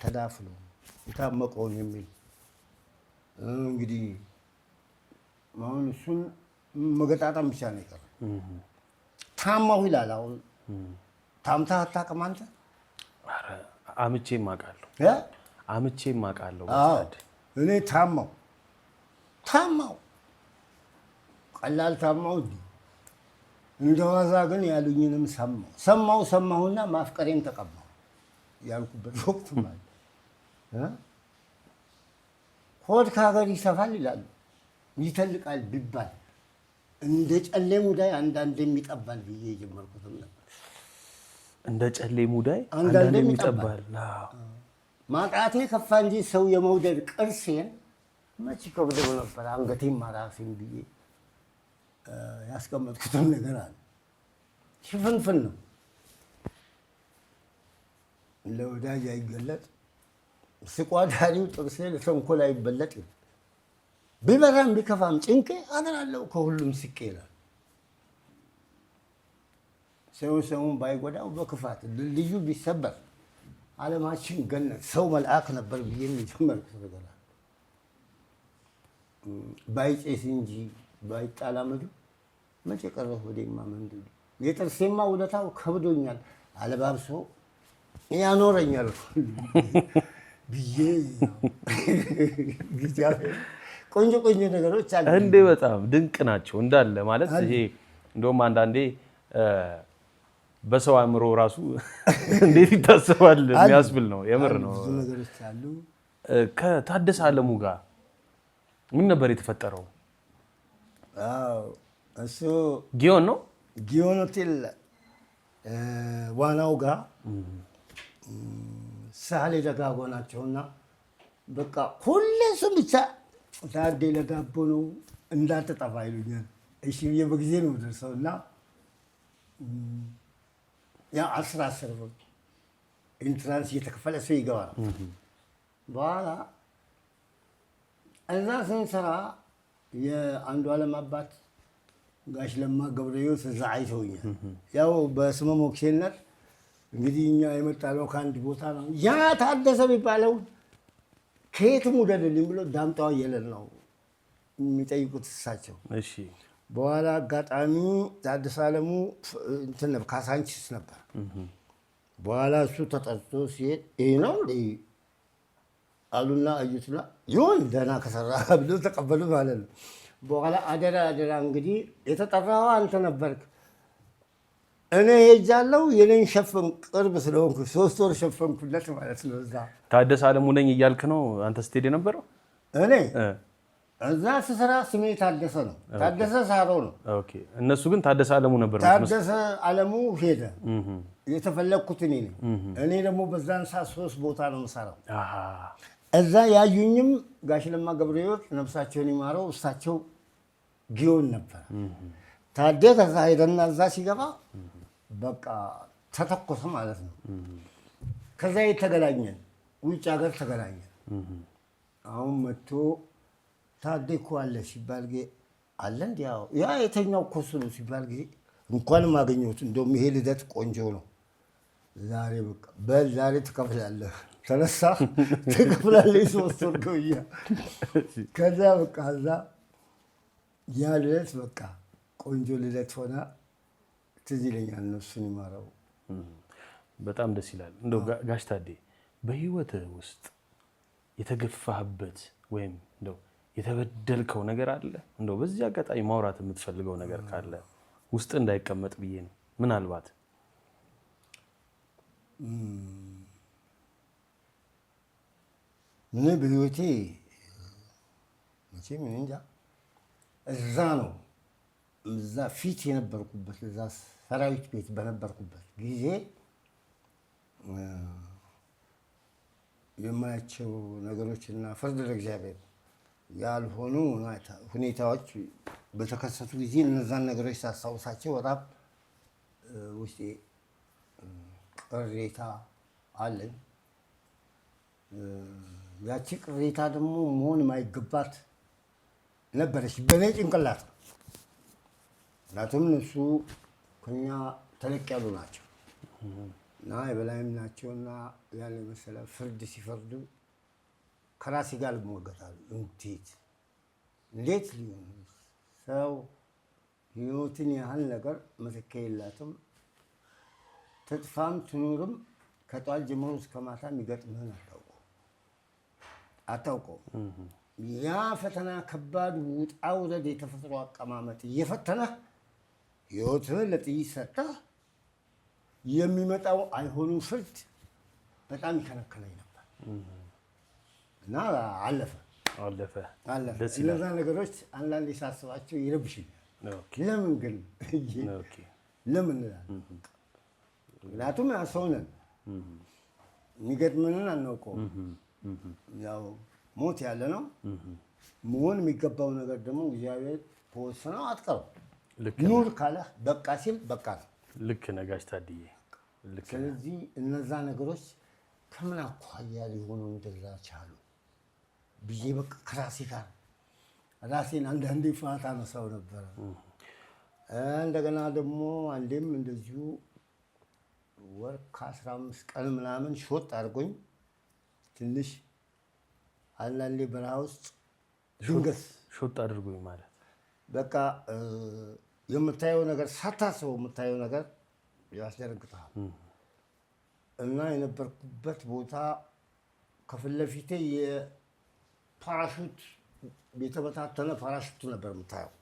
ተዳፍኖ የታመቀውን የሚል እንግዲህ አሁን እሱን መገጣጠም ብቻ ነው የቀረው። ታማሁ ይላል። አሁን ታምተህ አታውቅም አንተ? ኧረ አምቼም አውቃለሁ። እ? አምቼም አውቃለሁ። አዎ፣ እኔ ታማሁ ታማሁ ቀላል ታማው እንዲ እንደ ዋዛ ግን ያሉኝንም ሰማሁ ሰማሁ ሰማሁና ማፍቀሬን ተቀማሁ ያልኩበት ወቅት ማለት ሆድ ከሀገር ይሰፋል ይላሉ፣ ይተልቃል ቢባል እንደ ጨሌ ሙዳይ አንዳንዴም ይጠባል ብዬ የጀመርኩትም ነበር። እንደ ጨሌ ሙዳይ አንዳንዴም ይጠባል። ማጣቴ ከፋ እንጂ ሰው የመውደድ ቅርሴን መች ከብደው ነበር አንገቴም አራሴን ብዬ ያስቀመጥኩትም ነገር አለ። ሽፍንፍን ነው፣ ለወዳጅ አይገለጥ፣ ስቋዳሪው ጥርሴ ለተንኮል አይበለጥ፣ ቢበራም ቢከፋም ጭንቄ አድራለሁ ከሁሉም ስቄ ይላል። ሰው ሰውን ባይጎዳው በክፋት ድልድዩ ቢሰበር ዓለማችን ገነት ሰው መልአክ ነበር ብዬ የጀመርኩት ነገር አለ። ባይጬስ እንጂ ባይጣላመዱ መቼ ቀረ ሆዴማ መንደዱ የጥርሴማ ውለታው ከብዶኛል አለባብሶ ያኖረኛል ብዬ ቆንጆ ቆንጆ ነገሮች አሉ። እንዴ በጣም ድንቅ ናቸው እንዳለ ማለት ይሄ እንደውም አንዳንዴ በሰው አእምሮ ራሱ እንዴት ይታሰባል የሚያስብል ነው። የምር ነው። ብዙ ነገሮች አሉ። ከታደሰ አለሙ ጋር ምን ነበር የተፈጠረው? አዎ እሱ ጊዮን ነው። ጊዮን ሆቴል ዋናው ጋር ሳህሌ ደጋጎ ናቸውና በቃ ሁሌ እሱን ብቻ ታዴ ለዳቦ ነው እንዳትጠፋ ይሉኛል። እሺ ብዬ በጊዜ ነው ደርሰው እና ያ 10 10 ብር entrance እየተከፈለ ሰው ይገባል። በኋላ እዛ ስንሰራ የአንዱ ዓለም አባት ጋሽ ለማ ገብረሕይወት እዛ አይተውኛል። ያው በስመ ሞክሼነት እንግዲህ እኛ የመጣነው ከአንድ ቦታ ነው። ያ ታደሰ የሚባለው ከየትም ውደድልኝ ብሎ ዳምጣው አየለን ነው የሚጠይቁት እሳቸው። እሺ በኋላ አጋጣሚ ታደሰ አለሙ እንትን ነበር፣ ካሳንቺስ ነበር። በኋላ እሱ ተጠርቶ ሲሄድ ይሄ ነው እንዴ አሉና አዩትና ይሁን ደህና ከሰራ ብሎ ተቀበሉ ማለት ነው። በኋላ አደራ አደራ እንግዲህ የተጠራው አንተ ነበርክ፣ እኔ ሄጃለሁ፣ የኔን ሸፈን ቅርብ ስለሆንኩ 3 ወር ሸፈንኩለት ማለት ነው። እዛ ታደሰ አለሙ ነኝ እያልክ ነው አንተ ስትሄድ የነበረው? እኔ እዛ ስሰራ ስሜ ታደሰ ነው፣ ታደሰ ሳሮ ነው። Okay። እነሱ ግን ታደሰ አለሙ ነበር የምትመስለው። ታደሰ አለሙ ሄደ። የተፈለግኩት እኔ ነኝ። እኔ ደግሞ በዛን ሰዓት ሶስት ቦታ ነው የምሰራው። እዛ ያዩኝም ጋሽ ለማ ገብረሕይወት ነፍሳቸውን ይማረው፣ እሳቸው ጊዮን ነበር። ታዴ ከዛ ሄደና እዛ ሲገባ በቃ ተተኮሰ ማለት ነው። ከዛ የተገናኘን ውጭ ሀገር ተገናኘን። አሁን መጥቶ ታዴ እኮ አለ ሲባል ጊዜ አለ እንዲ ያ የተኛው እኮ እሱ ነው ሲባል ጊዜ እንኳንም አገኘሁት። እንደውም ይሄ ልደት ቆንጆ ነው ዛሬ በቃ በል ዛሬ ትከፍላለህ፣ ተነሳ ትከፍላለህ 3 ወር ክፍያ። ከዛ በቃ እዛ ያ ልደት በቃ ቆንጆ ልደት ሆነ። ትዝ ይለኛል። እነሱን ይማረው። በጣም ደስ ይላል። እንደው ጋሽ ታዴ በህይወትህ ውስጥ የተገፋህበት ወይም እንደው የተበደልከው ነገር አለ? እንደው በዚህ አጋጣሚ ማውራት የምትፈልገው ነገር ካለ ውስጥ እንዳይቀመጥ ብዬ ነው። ምናልባት እኔ በህይወቴ መቼም እኔ እንጃ እዛ ነው እዛ ፊት የነበርኩበት እዛ ሰራዊት ቤት በነበርኩበት ጊዜ የማያቸው ነገሮችና ፍርድ ለእግዚአብሔር ያልሆኑ ሁኔታዎች በተከሰቱ ጊዜ እነዛን ነገሮች ሳስታውሳቸው በጣም ውስጤ ቅሬታ አለኝ። ያቺ ቅሬታ ደግሞ መሆን የማይገባት ነበረች በእኔ ጭንቅላት። ምክንያቱም እነሱ ከኛ ተለቅ ያሉ ናቸው እና የበላይም ናቸውና ያን የመሰለ ፍርድ ሲፈርዱ ከራሴ ጋር ልሞገታሉ። እንዴት እንዴት ሊሆን ሰው ህይወትን ያህል ነገር መተኪያ የላትም። ትጥፋም ትኑርም ከጧት ጀምሮ እስከ ማታ የሚገጥምህን አታውቀውም። ያ ፈተና ከባድ ውጣ ውረድ የተፈጥሮ አቀማመጥ እየፈተነህ ህይወትህን ለጥይት ሰጥተህ የሚመጣው አይሆኑ ፍርድ በጣም ይከለከለኝ ነበር እና አለፈ። አለፈ። አለፈ። ደስ ይላል። እነዛ ነገሮች አንዳንዴ ሳስባቸው ይረብሽኛል። ለምን ግን ለምን እላለሁ። ምክንያቱም ያ ሰው ነን፣ የሚገጥመንን አናውቀውም። ያው ሞት ያለ ነው። መሆን የሚገባው ነገር ደግሞ እግዚአብሔር ከወሰነው አትቀርም። ልክ ኑር ካለህ በቃ ሲል በቃ ነው። ልክ ነህ ጋሽ ታድዬ፣ ልክ ነህ። ስለዚህ እነዛ ነገሮች ከምን አኳያ ሊሆኑ እንደዛ ቻሉ ብዬ በቃ ከራሴ ጋር ራሴን አንዳንዴ ፍርሃት አነሳው ነበረ። እንደገና ደግሞ አንዴም እንደዚሁ ወር ከ15 ቀን ምናምን ሾጥ አድርጎኝ ትንሽ አንዳንዴ በረሃ ውስጥ ድንገት ሾጥ አድርጎኝ ማለት? በቃ የምታየው ነገር፣ ሳታስበው የምታየው ነገር ያስደነግጥሃል። እና የነበርኩበት ቦታ ከፊት ለፊቴ የፓራሹት የተበታተነ ፓራሹት ነበር የምታየው።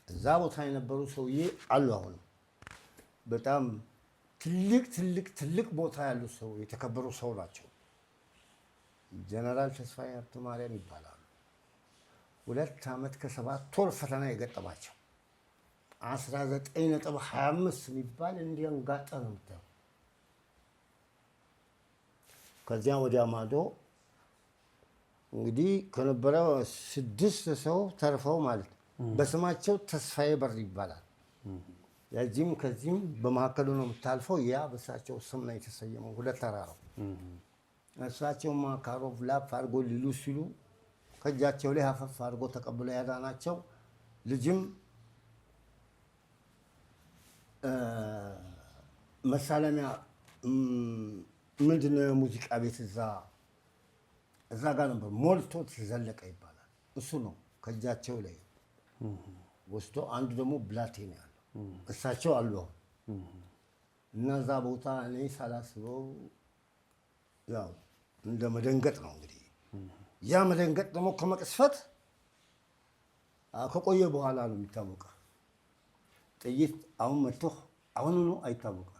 እዛ ቦታ የነበሩ ሰውዬ አሉ። አሁንም በጣም ትልቅ ትልቅ ትልቅ ቦታ ያሉ ሰው፣ የተከበሩ ሰው ናቸው። ጀነራል ተስፋዬ ሀብተማርያም ይባላሉ። 2 ዓመት ከ7 ወር ፈተና የገጠማቸው፣ 19.25 የሚባል እንዲያንጋጠ ነው የምታየው። ከዚያ ወዲያ ማዶ እንግዲህ ከነበረ ስድስት ሰው ተርፈው ማለት ነው። በስማቸው ተስፋዬ በር ይባላል። ያዚህም ከዚህም በመካከሉ ነው የምታልፈው። ያ በእሳቸው ስም ነው የተሰየመው። ሁለት ተራራው እሳቸው ማካሮቭ ላፍ አድርጎ ሊሉ ሲሉ ከእጃቸው ላይ አፈፍ አድርጎ ተቀብሎ ያዳናቸው ልጅም መሳለሚያ ምንድነው የሙዚቃ ቤት እዛ ጋር ነበር፣ ሞልቶት ዘለቀ ይባላል። እሱ ነው ከእጃቸው ላይ ወስዶ፣ አንዱ ደግሞ ብላቴ ነው ያለው። እሳቸው አሉ አሁን። እና እዛ ቦታ እኔ ሳላስበው ያው እንደ መደንገጥ ነው እንግዲህ። ያ መደንገጥ ደግሞ ከመቅስፈት ከቆየ በኋላ ነው የሚታወቀው። ጥይት አሁን መጥቶ አሁኑኑ አይታወቅም፣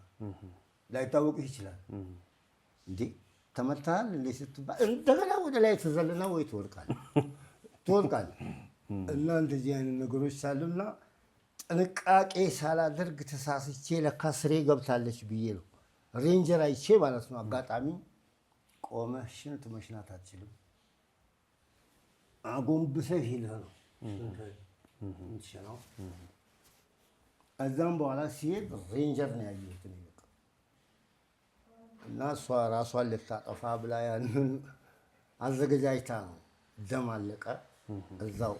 ላይታወቅህ ይችላል። እንዴ ተመታሃል እንዴ ስትባል እንደገና ወደ ላይ ትዘልና ወይ ትወድቃለህ ትወድቃለህ። እና እንደዚህ አይነት ነገሮች አሉና ጥንቃቄ ሳላደርግ ተሳስቼ ለካ ስሬ ገብታለች ብዬ ነው ሬንጀር አይቼ ማለት ነው። አጋጣሚ ቆመህ ሽንት መሽናት አትችልም። አጎንብሰህ ሄደህ ነው የምትሸናው። ከዛም በኋላ ሲሄድ ሬንጀር ነው ያየሁት እኔ በቃ። እና እሷ ራሷን ልታጠፋ ብላ ያንን አዘገጃጅታ ነው። ደም አለቀ፣ እዛው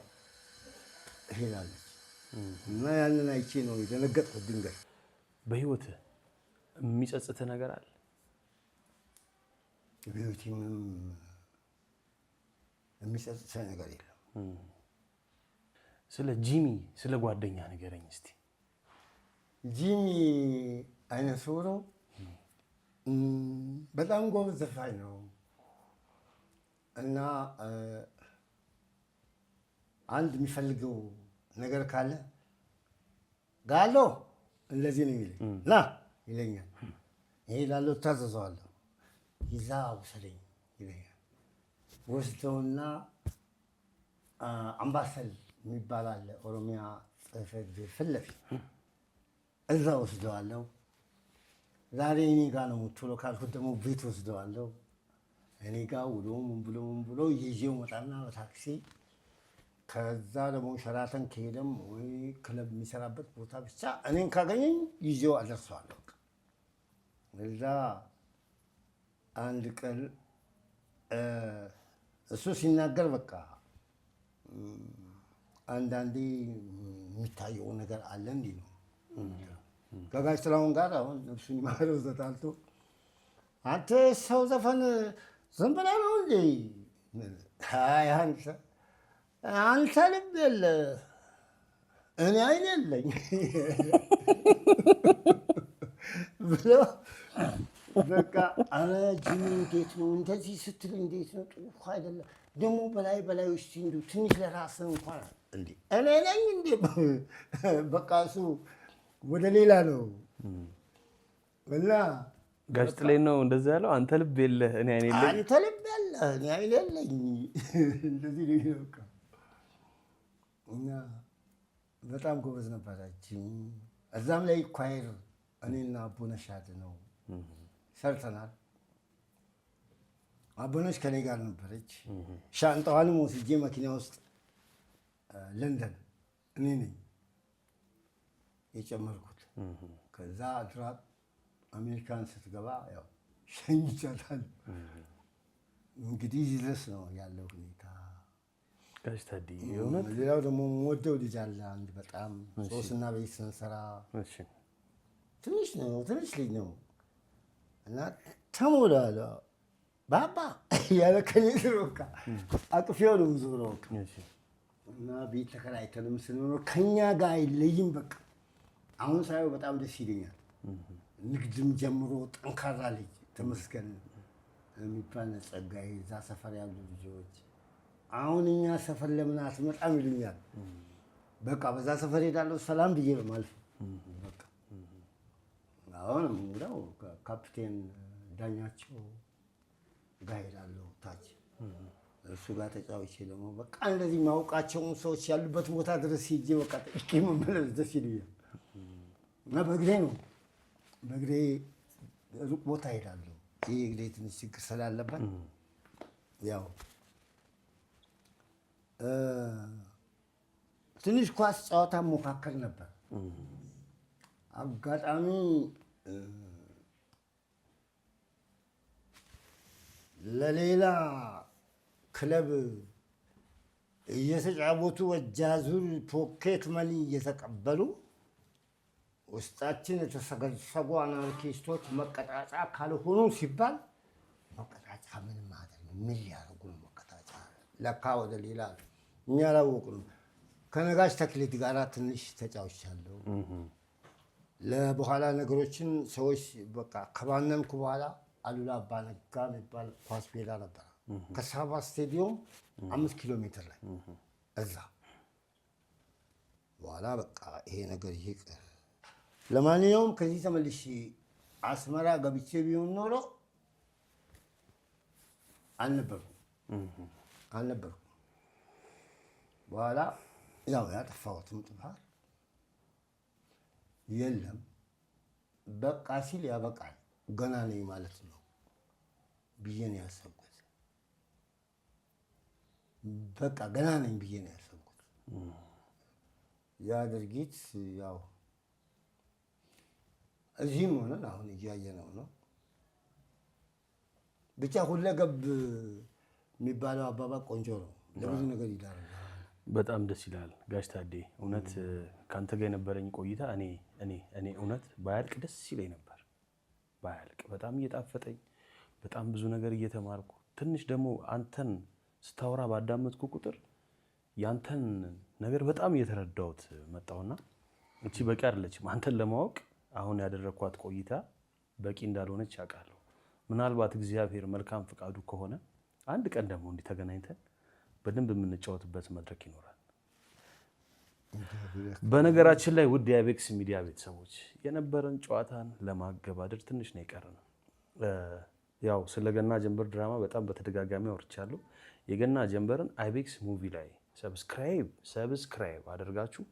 ሄዳለች። እና ያንን አይቼ ነው የደነገጥኩት ድንገት። በህይወትህ የሚጸጽትህ ነገር አለ? በህይወቴ ምንም የሚጸጽተኝ ነገር የለም። ስለ ጂሚ፣ ስለ ጓደኛ ንገረኝ እስቲ። ጂሚ አይነ ስውሩ በጣም ጎበዝ ዘፋኝ ነው እና አንድ የሚፈልገው ነገር ካለ ጋሎ እንደዚህ ነው የሚለኝ፣ ና ይለኛል። ይሄ ላለው እታዘዘዋለሁ። ይዛ ውሰደኝ ይለኛል። ወስደውና አምባሰል የሚባል አለ ኦሮሚያ ጽሕፈት ቤት ፊት ለፊት፣ እዛ ወስደዋለሁ። ዛሬ እኔ ጋ ነው የምትውለው ካልኩት ደግሞ ቤት ወስደዋለሁ። እኔ ጋ ውሎ ምን ብሎ ምን ብሎ ይዤው መጣና በታክሲ፣ ከዛ ደግሞ ሸራተን ከሄደም ወይ ክለብ የሚሰራበት ቦታ ብቻ እኔን ካገኘኝ ይዤው አደርሰዋለሁ። እዛ አንድ ቀን እሱ ሲናገር በቃ አንዳንዴ የሚታየው ነገር አለ እንዲህ ነው። ከጋሽ ጥላሁን ጋር አሁን ነፍሱን ይማረው ተጣልቶ አንተ ሰው ዘፈን ዝም ብለህ ነው እንዴ? አይ አንተ ልብ የለ እኔ አይን የለኝ ብሎ በቃ ኧረ ጂሚ እንዴት ነው እንደዚህ ስትል እንዴት ነው? ጥሩ እኮ አይደለም። ደግሞ በላይ በላይ ውስጥ እንዲሁ ትንሽ ለራስህ እንኳን እንዴ እኔ ነኝ እንዴ? በቃ እሱ ወደ ሌላ ነው እና ጋሽ ጥሌ ነው እንደዛ ያለው። አንተ ልብ የለህ እኔ አይን የለኝ። አንተ ልብ ያለህ እኔ አይን የለኝ። እንደዚህ ነው በቃ። እና በጣም ጎበዝ ነበረች። እዛም ላይ choir እኔና አቦነሽ ነው ሰርተናል። አቦነሽ ከኔ ጋር ነበረች። ሻንጣዋንም ወስጄ መኪና ውስጥ ለንደን እኔ ነኝ የጨመርኩት። ከዛ አድራ አሜሪካን ስትገባ ያው ሸኝቻታለሁ። እንግዲህ እዚህ ድረስ ነው ያለው ሁኔታ። ጋሽ ታድዬ የእውነት ሌላው ደግሞ የምወደው ልጅ አለ አንድ በጣም ሶስና ቤት ስንሰራ ትንሽ ነው ትንሽ ልጅ ነው እና ተሞላለ ባባ ያለ ከኔ ስር በቃ አቅፌው ነው የምዞረው በቃ። እና ቤት ተከራይተንም ስንኖር ከኛ ጋር አይለይም። በቃ አሁን ሳየው በጣም ደስ ይለኛል። ንግድም ጀምሮ ጠንካራ ልጅ ተመስገን የሚባል ጸጋዬ፣ እዛ ሰፈር ያሉ ልጆች አሁን እኛ ሰፈር ለምን አትመጣም ይሉኛል። በቃ በዛ ሰፈር ሄዳለሁ ሰላም ብዬ ነው የማልፈው። በቃ አሁን የምውለው ካፕቴን ዳኛቸው ጋር ሄዳለሁ ታች እሱ ጋር ተጫውቼ ደግሞ በቃ እንደዚህ ማውቃቸውን ሰዎች ያሉበት ቦታ ድረስ ሄጄ በቃ ጠይቄ መመለስ ደስ ይለኛል። እና በእግሬ ነው በእግሬ ሩቅ ቦታ ሄዳለሁ። ይህ እግሬ ትንሽ ችግር ስላለበት ያው ትንሽ ኳስ ጨዋታ ሞካከል ነበር። አጋጣሚ ለሌላ ክለብ እየተጫወቱ ወጃዙር pocket money እየተቀበሉ ውስጣችን የተሰገሰጉ አናርኪስቶች መቀጣጫ ካልሆኑ ሲባል መቀጣጫ ምን ማለት ነው? ምን ሊያደርጉ ነው መቀጣጫ? ለካ ወደ ሌላ እኛ አላወቅንም። ከነጋሽ ተክሊት ጋር ትንሽ ተጫውቻለሁ። ለበኋላ ነገሮችን ሰዎች በቃ ከባነንኩ በኋላ አሉላ አባነጋ የሚባል ኳስ ሜዳ ነበረ ከሳባ ስቴዲዮም 5 ኪሎ ሜትር ላይ እዛ በኋላ በቃ ይሄ ነገር ይቅር። ለማንኛውም ከዚህ ተመልሼ አስመራ ገብቼ ቢሆን ኖሮ አልነበርኩም። በኋላ ያው ያጠፋሁትም ጥፋት የለም በቃ ሲል ያበቃል ገና ነኝ ማለት ነው ብዬ ነው ያሰብኩት። በቃ ገና ነኝ ብዬ ነው ያሰብኩት። ያ ድርጊት ያው እዚህም ሆነን አሁን እያየነው ነው። ብቻ ሁለገብ የሚባለው አባባል ቆንጆ ነው፣ ለብዙ ነገር ይዳርጋል። በጣም ደስ ይላል ጋሽ ታዴ። እውነት ካንተ ጋር የነበረኝ ቆይታ እኔ እኔ እኔ እውነት ባያልቅ ደስ ይለኝ ነበር። ባያልቅ በጣም እየጣፈጠኝ በጣም ብዙ ነገር እየተማርኩ ትንሽ ደግሞ አንተን ስታወራ ባዳመጥኩ ቁጥር ያንተን ነገር በጣም እየተረዳሁት መጣሁና እቺ በቂ አይደለችም። አንተን ለማወቅ አሁን ያደረኳት ቆይታ በቂ እንዳልሆነች አውቃለሁ። ምናልባት እግዚአብሔር መልካም ፍቃዱ ከሆነ አንድ ቀን ደግሞ እንዲህ ተገናኝተን በደንብ የምንጫወትበት መድረክ ይኖራል። በነገራችን ላይ ውድ የአይቤክስ ሚዲያ ቤተሰቦች የነበረን ጨዋታን ለማገባደድ ትንሽ ነው የቀረን። ያው ስለ ገና ጀንበር ድራማ በጣም በተደጋጋሚ አውርቻለሁ። የገና ጀንበርን አይቤክስ movie ላይ subscribe አድርጋችሁ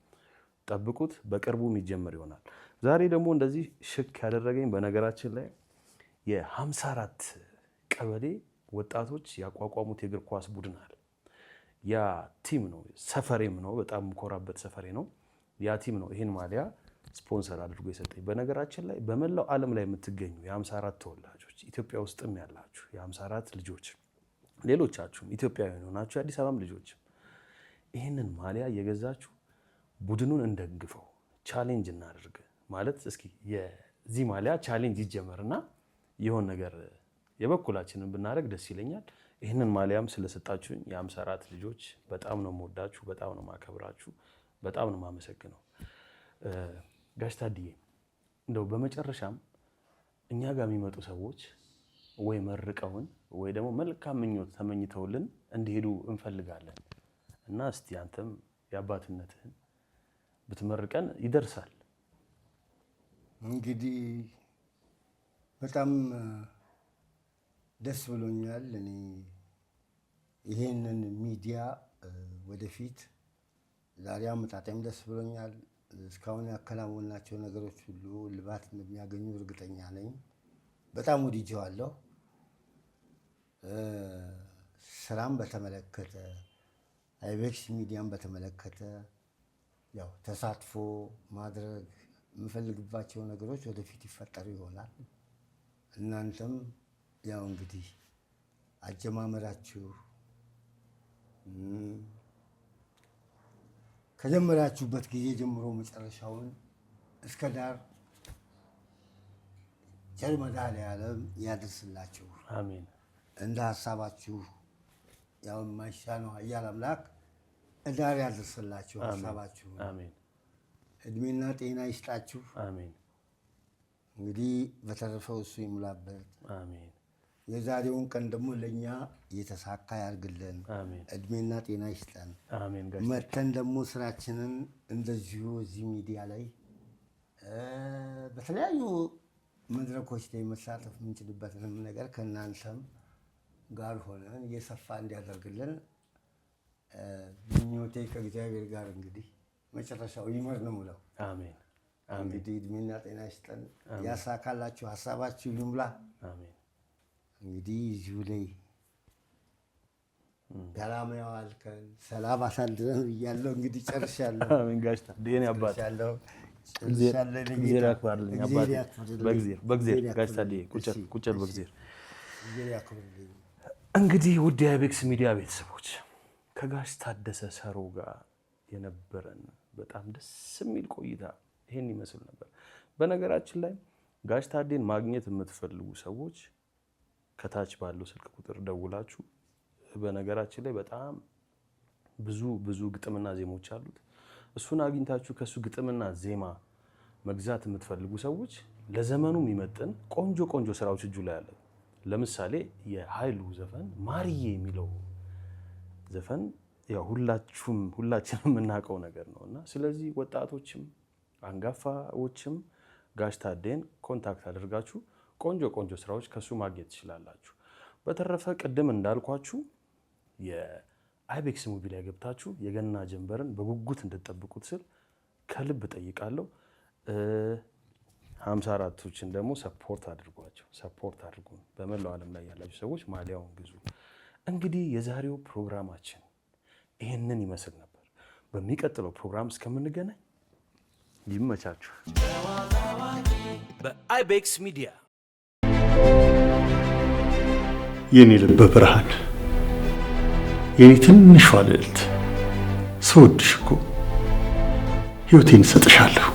ጠብቁት። በቅርቡ የሚጀመር ይሆናል። ዛሬ ደግሞ እንደዚህ ሽክ ያደረገኝ በነገራችን ላይ የ54 ቀበሌ ወጣቶች ያቋቋሙት የእግር ኳስ ቡድን አለ። ያ team ነው፣ ሰፈሬም ነው፣ በጣም የምኮራበት ሰፈሬ ነው። ያ team ነው ይህን ማሊያ ስፖንሰር አድርጎ የሰጠኝ። በነገራችን ላይ በመላው ዓለም ላይ የምትገኙ የ54 ተወላጆች ኢትዮጵያ ውስጥም ያላችሁ የ54 ልጆች፣ ሌሎቻችሁም ኢትዮጵያውያን ሆናችሁ የአዲስ አበባም ልጆች ይህንን ማሊያ እየገዛችሁ ቡድኑን እንደግፈው፣ challenge እናደርግ ማለት እስኪ የዚህ ማሊያ challenge ይጀመርና የሆን ነገር የበኩላችንን ብናደርግ ደስ ይለኛል። ይህንን ማሊያም ስለሰጣችሁኝ የ54 ልጆች በጣም ነው የምወዳችሁ፣ በጣም ነው የማከብራችሁ፣ በጣም ነው የማመሰግነው። ጋሽ ታድዬ እንደው በመጨረሻም እኛ ጋር የሚመጡ ሰዎች ወይ መርቀውን ወይ ደግሞ መልካም ምኞት ተመኝተውልን እንዲሄዱ እንፈልጋለን። እና እስቲ አንተም የአባትነትህን ብትመርቀን ይደርሳል። እንግዲህ በጣም ደስ ብሎኛል። እኔ ይሄንን ሚዲያ ወደፊት ዛሬ አመጣጤም ደስ ብሎኛል። እስካሁን ያከናወናቸው ነገሮች ሁሉ ልባት እንደሚያገኙ እርግጠኛ ነኝ። በጣም ወድጄዋለሁ። ስራም በተመለከተ፣ አይቤክስ ሚዲያን በተመለከተ ያው ተሳትፎ ማድረግ የምፈልግባቸው ነገሮች ወደፊት ይፈጠሩ ይሆናል። እናንተም ያው እንግዲህ አጀማመራችሁ ከጀመራችሁበት ጊዜ ጀምሮ መጨረሻውን እስከ ዳር ቸር መድኃኔዓለም ያደርስላችሁ። አሜን። እንደ ሀሳባችሁ ያው የማይሻነው ኃያል አምላክ ዳር ያደርስላችሁ ሀሳባችሁ። አሜን። እድሜና ጤና ይስጣችሁ። አሜን። እንግዲህ በተረፈው እሱ ይሙላበት። አሜን። የዛሬውን ቀን ደግሞ ለኛ የተሳካ ያርግልን። አሜን። እድሜና ጤና ይስጠን። አሜን። ጋሽ መተን ደግሞ ስራችንን እንደዚሁ እዚህ ሚዲያ ላይ በተለያዩ መድረኮች ላይ መሳተፍ የምንችልበትንም ነገር ከእናንተም ጋር ሆነን እየሰፋ እንዲያደርግልን ምኞቴ ከእግዚአብሔር ጋር እንግዲህ መጨረሻው ይመር ነው የምለው። አሜን። አሜን። እንግዲህ እድሜና ጤና ይስጠን፣ ያሳካላችሁ፣ ሀሳባችሁ ይሙላ። አሜን። እንግዲህ እዚሁ ላይ ሰላም ያዋልከን ሰላም አሳድረን ብያለሁ። እንግዲህ ጨርሻለሁ። አሜን። ጋሽ ታዴ የኔ አባት ጨርሻለሁ። እግዚአብሔር ያክብርልኝ አባቴ። በእግዚአብሔር በእግዚአብሔር ጋሽ ታዴ ቁጭ ቁጭ በእግዚአብሔር። እግዚአብሔር ያክብርልኝ። እንግዲህ ውድ የአይቤክስ ሚዲያ ቤተሰቦች፣ ከጋሽ ታደሰ ሰሮ ጋር የነበረን በጣም ደስ የሚል ቆይታ ይሄን ይመስል ነበር። በነገራችን ላይ ጋሽ ታዴን ማግኘት የምትፈልጉ ሰዎች ከታች ባለው ስልክ ቁጥር ደውላችሁ፣ በነገራችን ላይ በጣም ብዙ ብዙ ግጥምና ዜሞች አሉት። እሱን አግኝታችሁ ከሱ ግጥምና ዜማ መግዛት የምትፈልጉ ሰዎች ለዘመኑ የሚመጥን ቆንጆ ቆንጆ ስራዎች እጁ ላይ አለ። ለምሳሌ የኃይሉ ዘፈን ማርዬ የሚለው ዘፈን ያው ሁላችሁም ሁላችንም የምናውቀው ነገር ነው። እና ስለዚህ ወጣቶችም አንጋፋዎችም ጋሽ ታዴን contact አድርጋችሁ ቆንጆ ቆንጆ ስራዎች ከሱ ማግኘት ትችላላችሁ። በተረፈ ቅድም እንዳልኳችሁ የአይቤክስ Movie ላይ ገብታችሁ የገና ጀንበርን በጉጉት እንድትጠብቁት ስል ከልብ ጠይቃለሁ። 54ቶችን ደግሞ support አድርጓቸው፣ support አድርጉ። በመላው ዓለም ላይ ያላችሁ ሰዎች ማሊያውን ግዙ። እንግዲህ የዛሬው ፕሮግራማችን ይህንን ይመስል ነበር። በሚቀጥለው ፕሮግራም እስከምንገናኝ ይመቻችሁ። በአይቤክስ ሚዲያ። የኔ ልበ ብርሃን፣ የኔ ትንሿ ልዕልት፣ ስወድሽ እኮ ሕይወቴን እሰጥሻለሁ።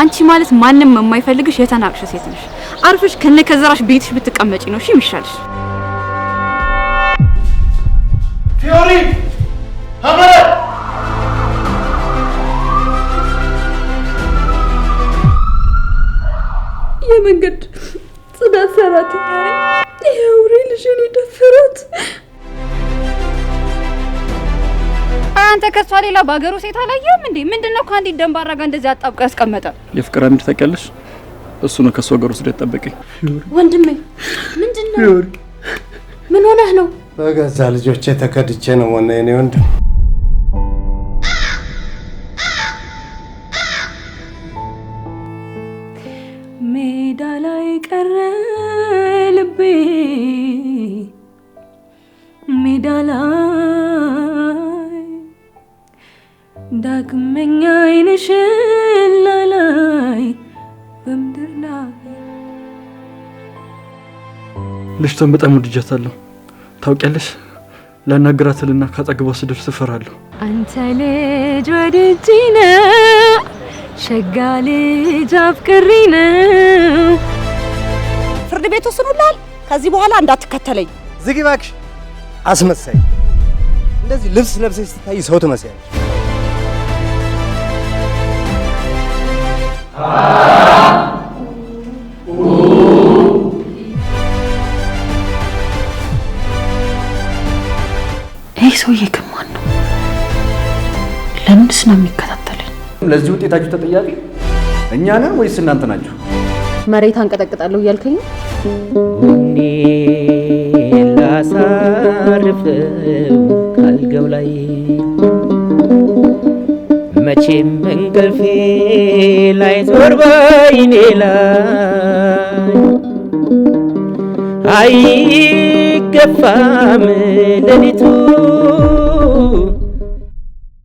አንቺ ማለት ማንም የማይፈልግሽ የተናቅሽ ሴት ነሽ። አርፈሽ ከነ ከዘራሽ ቤትሽ ብትቀመጪ ነው እሺ የሚሻልሽ። ፊዮሪ ሀመረ። የመንገድ ጽዳት ሰራተኛ ነኝ። ይሄ አውሬ ልጄን የደፈራት። አንተ ከሷ ሌላ በሀገሩ ሴት አላየህም እንዴ? ምንድነው ከአንዲት ደንባራ ጋር እንደዚህ አጣብቆ ያስቀመጠ? የፍቅር አሚር ታውቂያለሽ? እሱ ነው ከሷ ጋር ወስዶ ያጣበቀኝ። ወንድሜ ምንድነው? ምን ሆነህ ነው? በገዛ ልጆቼ ተከድቼ ነው ወነ የኔ ወንድም። ሜዳ ላይ ቀረ ልቤ፣ ሜዳ ላይ ዳግመኛ ዓይንሽን ላላይ በምድር ላይ። ልጅቷን በጣም ወድጃታለሁ። ታውቂያለሽ፣ ላናግራትልና ካጠገቧ ስደርስ እፈራለሁ። አንተ ልጅ ወድጄ ነው፣ ሸጋ ልጅ አፍቅሬ ነው። ፍርድ ቤት ወስኖልሃል። ከዚህ በኋላ እንዳትከተለኝ። ዝጊ እባክሽ አስመሳይ። እንደዚህ ልብስ ለብሰሽ ስትታይ ሰው ትመስያለሽ። ይህ ሰውዬ ግን ማን ነው? ለምንስ ነው የሚከታተለኝ? ለዚህ ውጤታችሁ ተጠያቂ እኛ ነን ወይስ እናንተ ናችሁ? መሬት አንቀጠቅጣለሁ እያልከኝ ነው? ጎኔ ላሳርፈው ካልጋው ላይ፣ መቼም እንቅልፌ ላይ ዞር ባይኔ ላይ፣ አይገፋም ሌሊቱ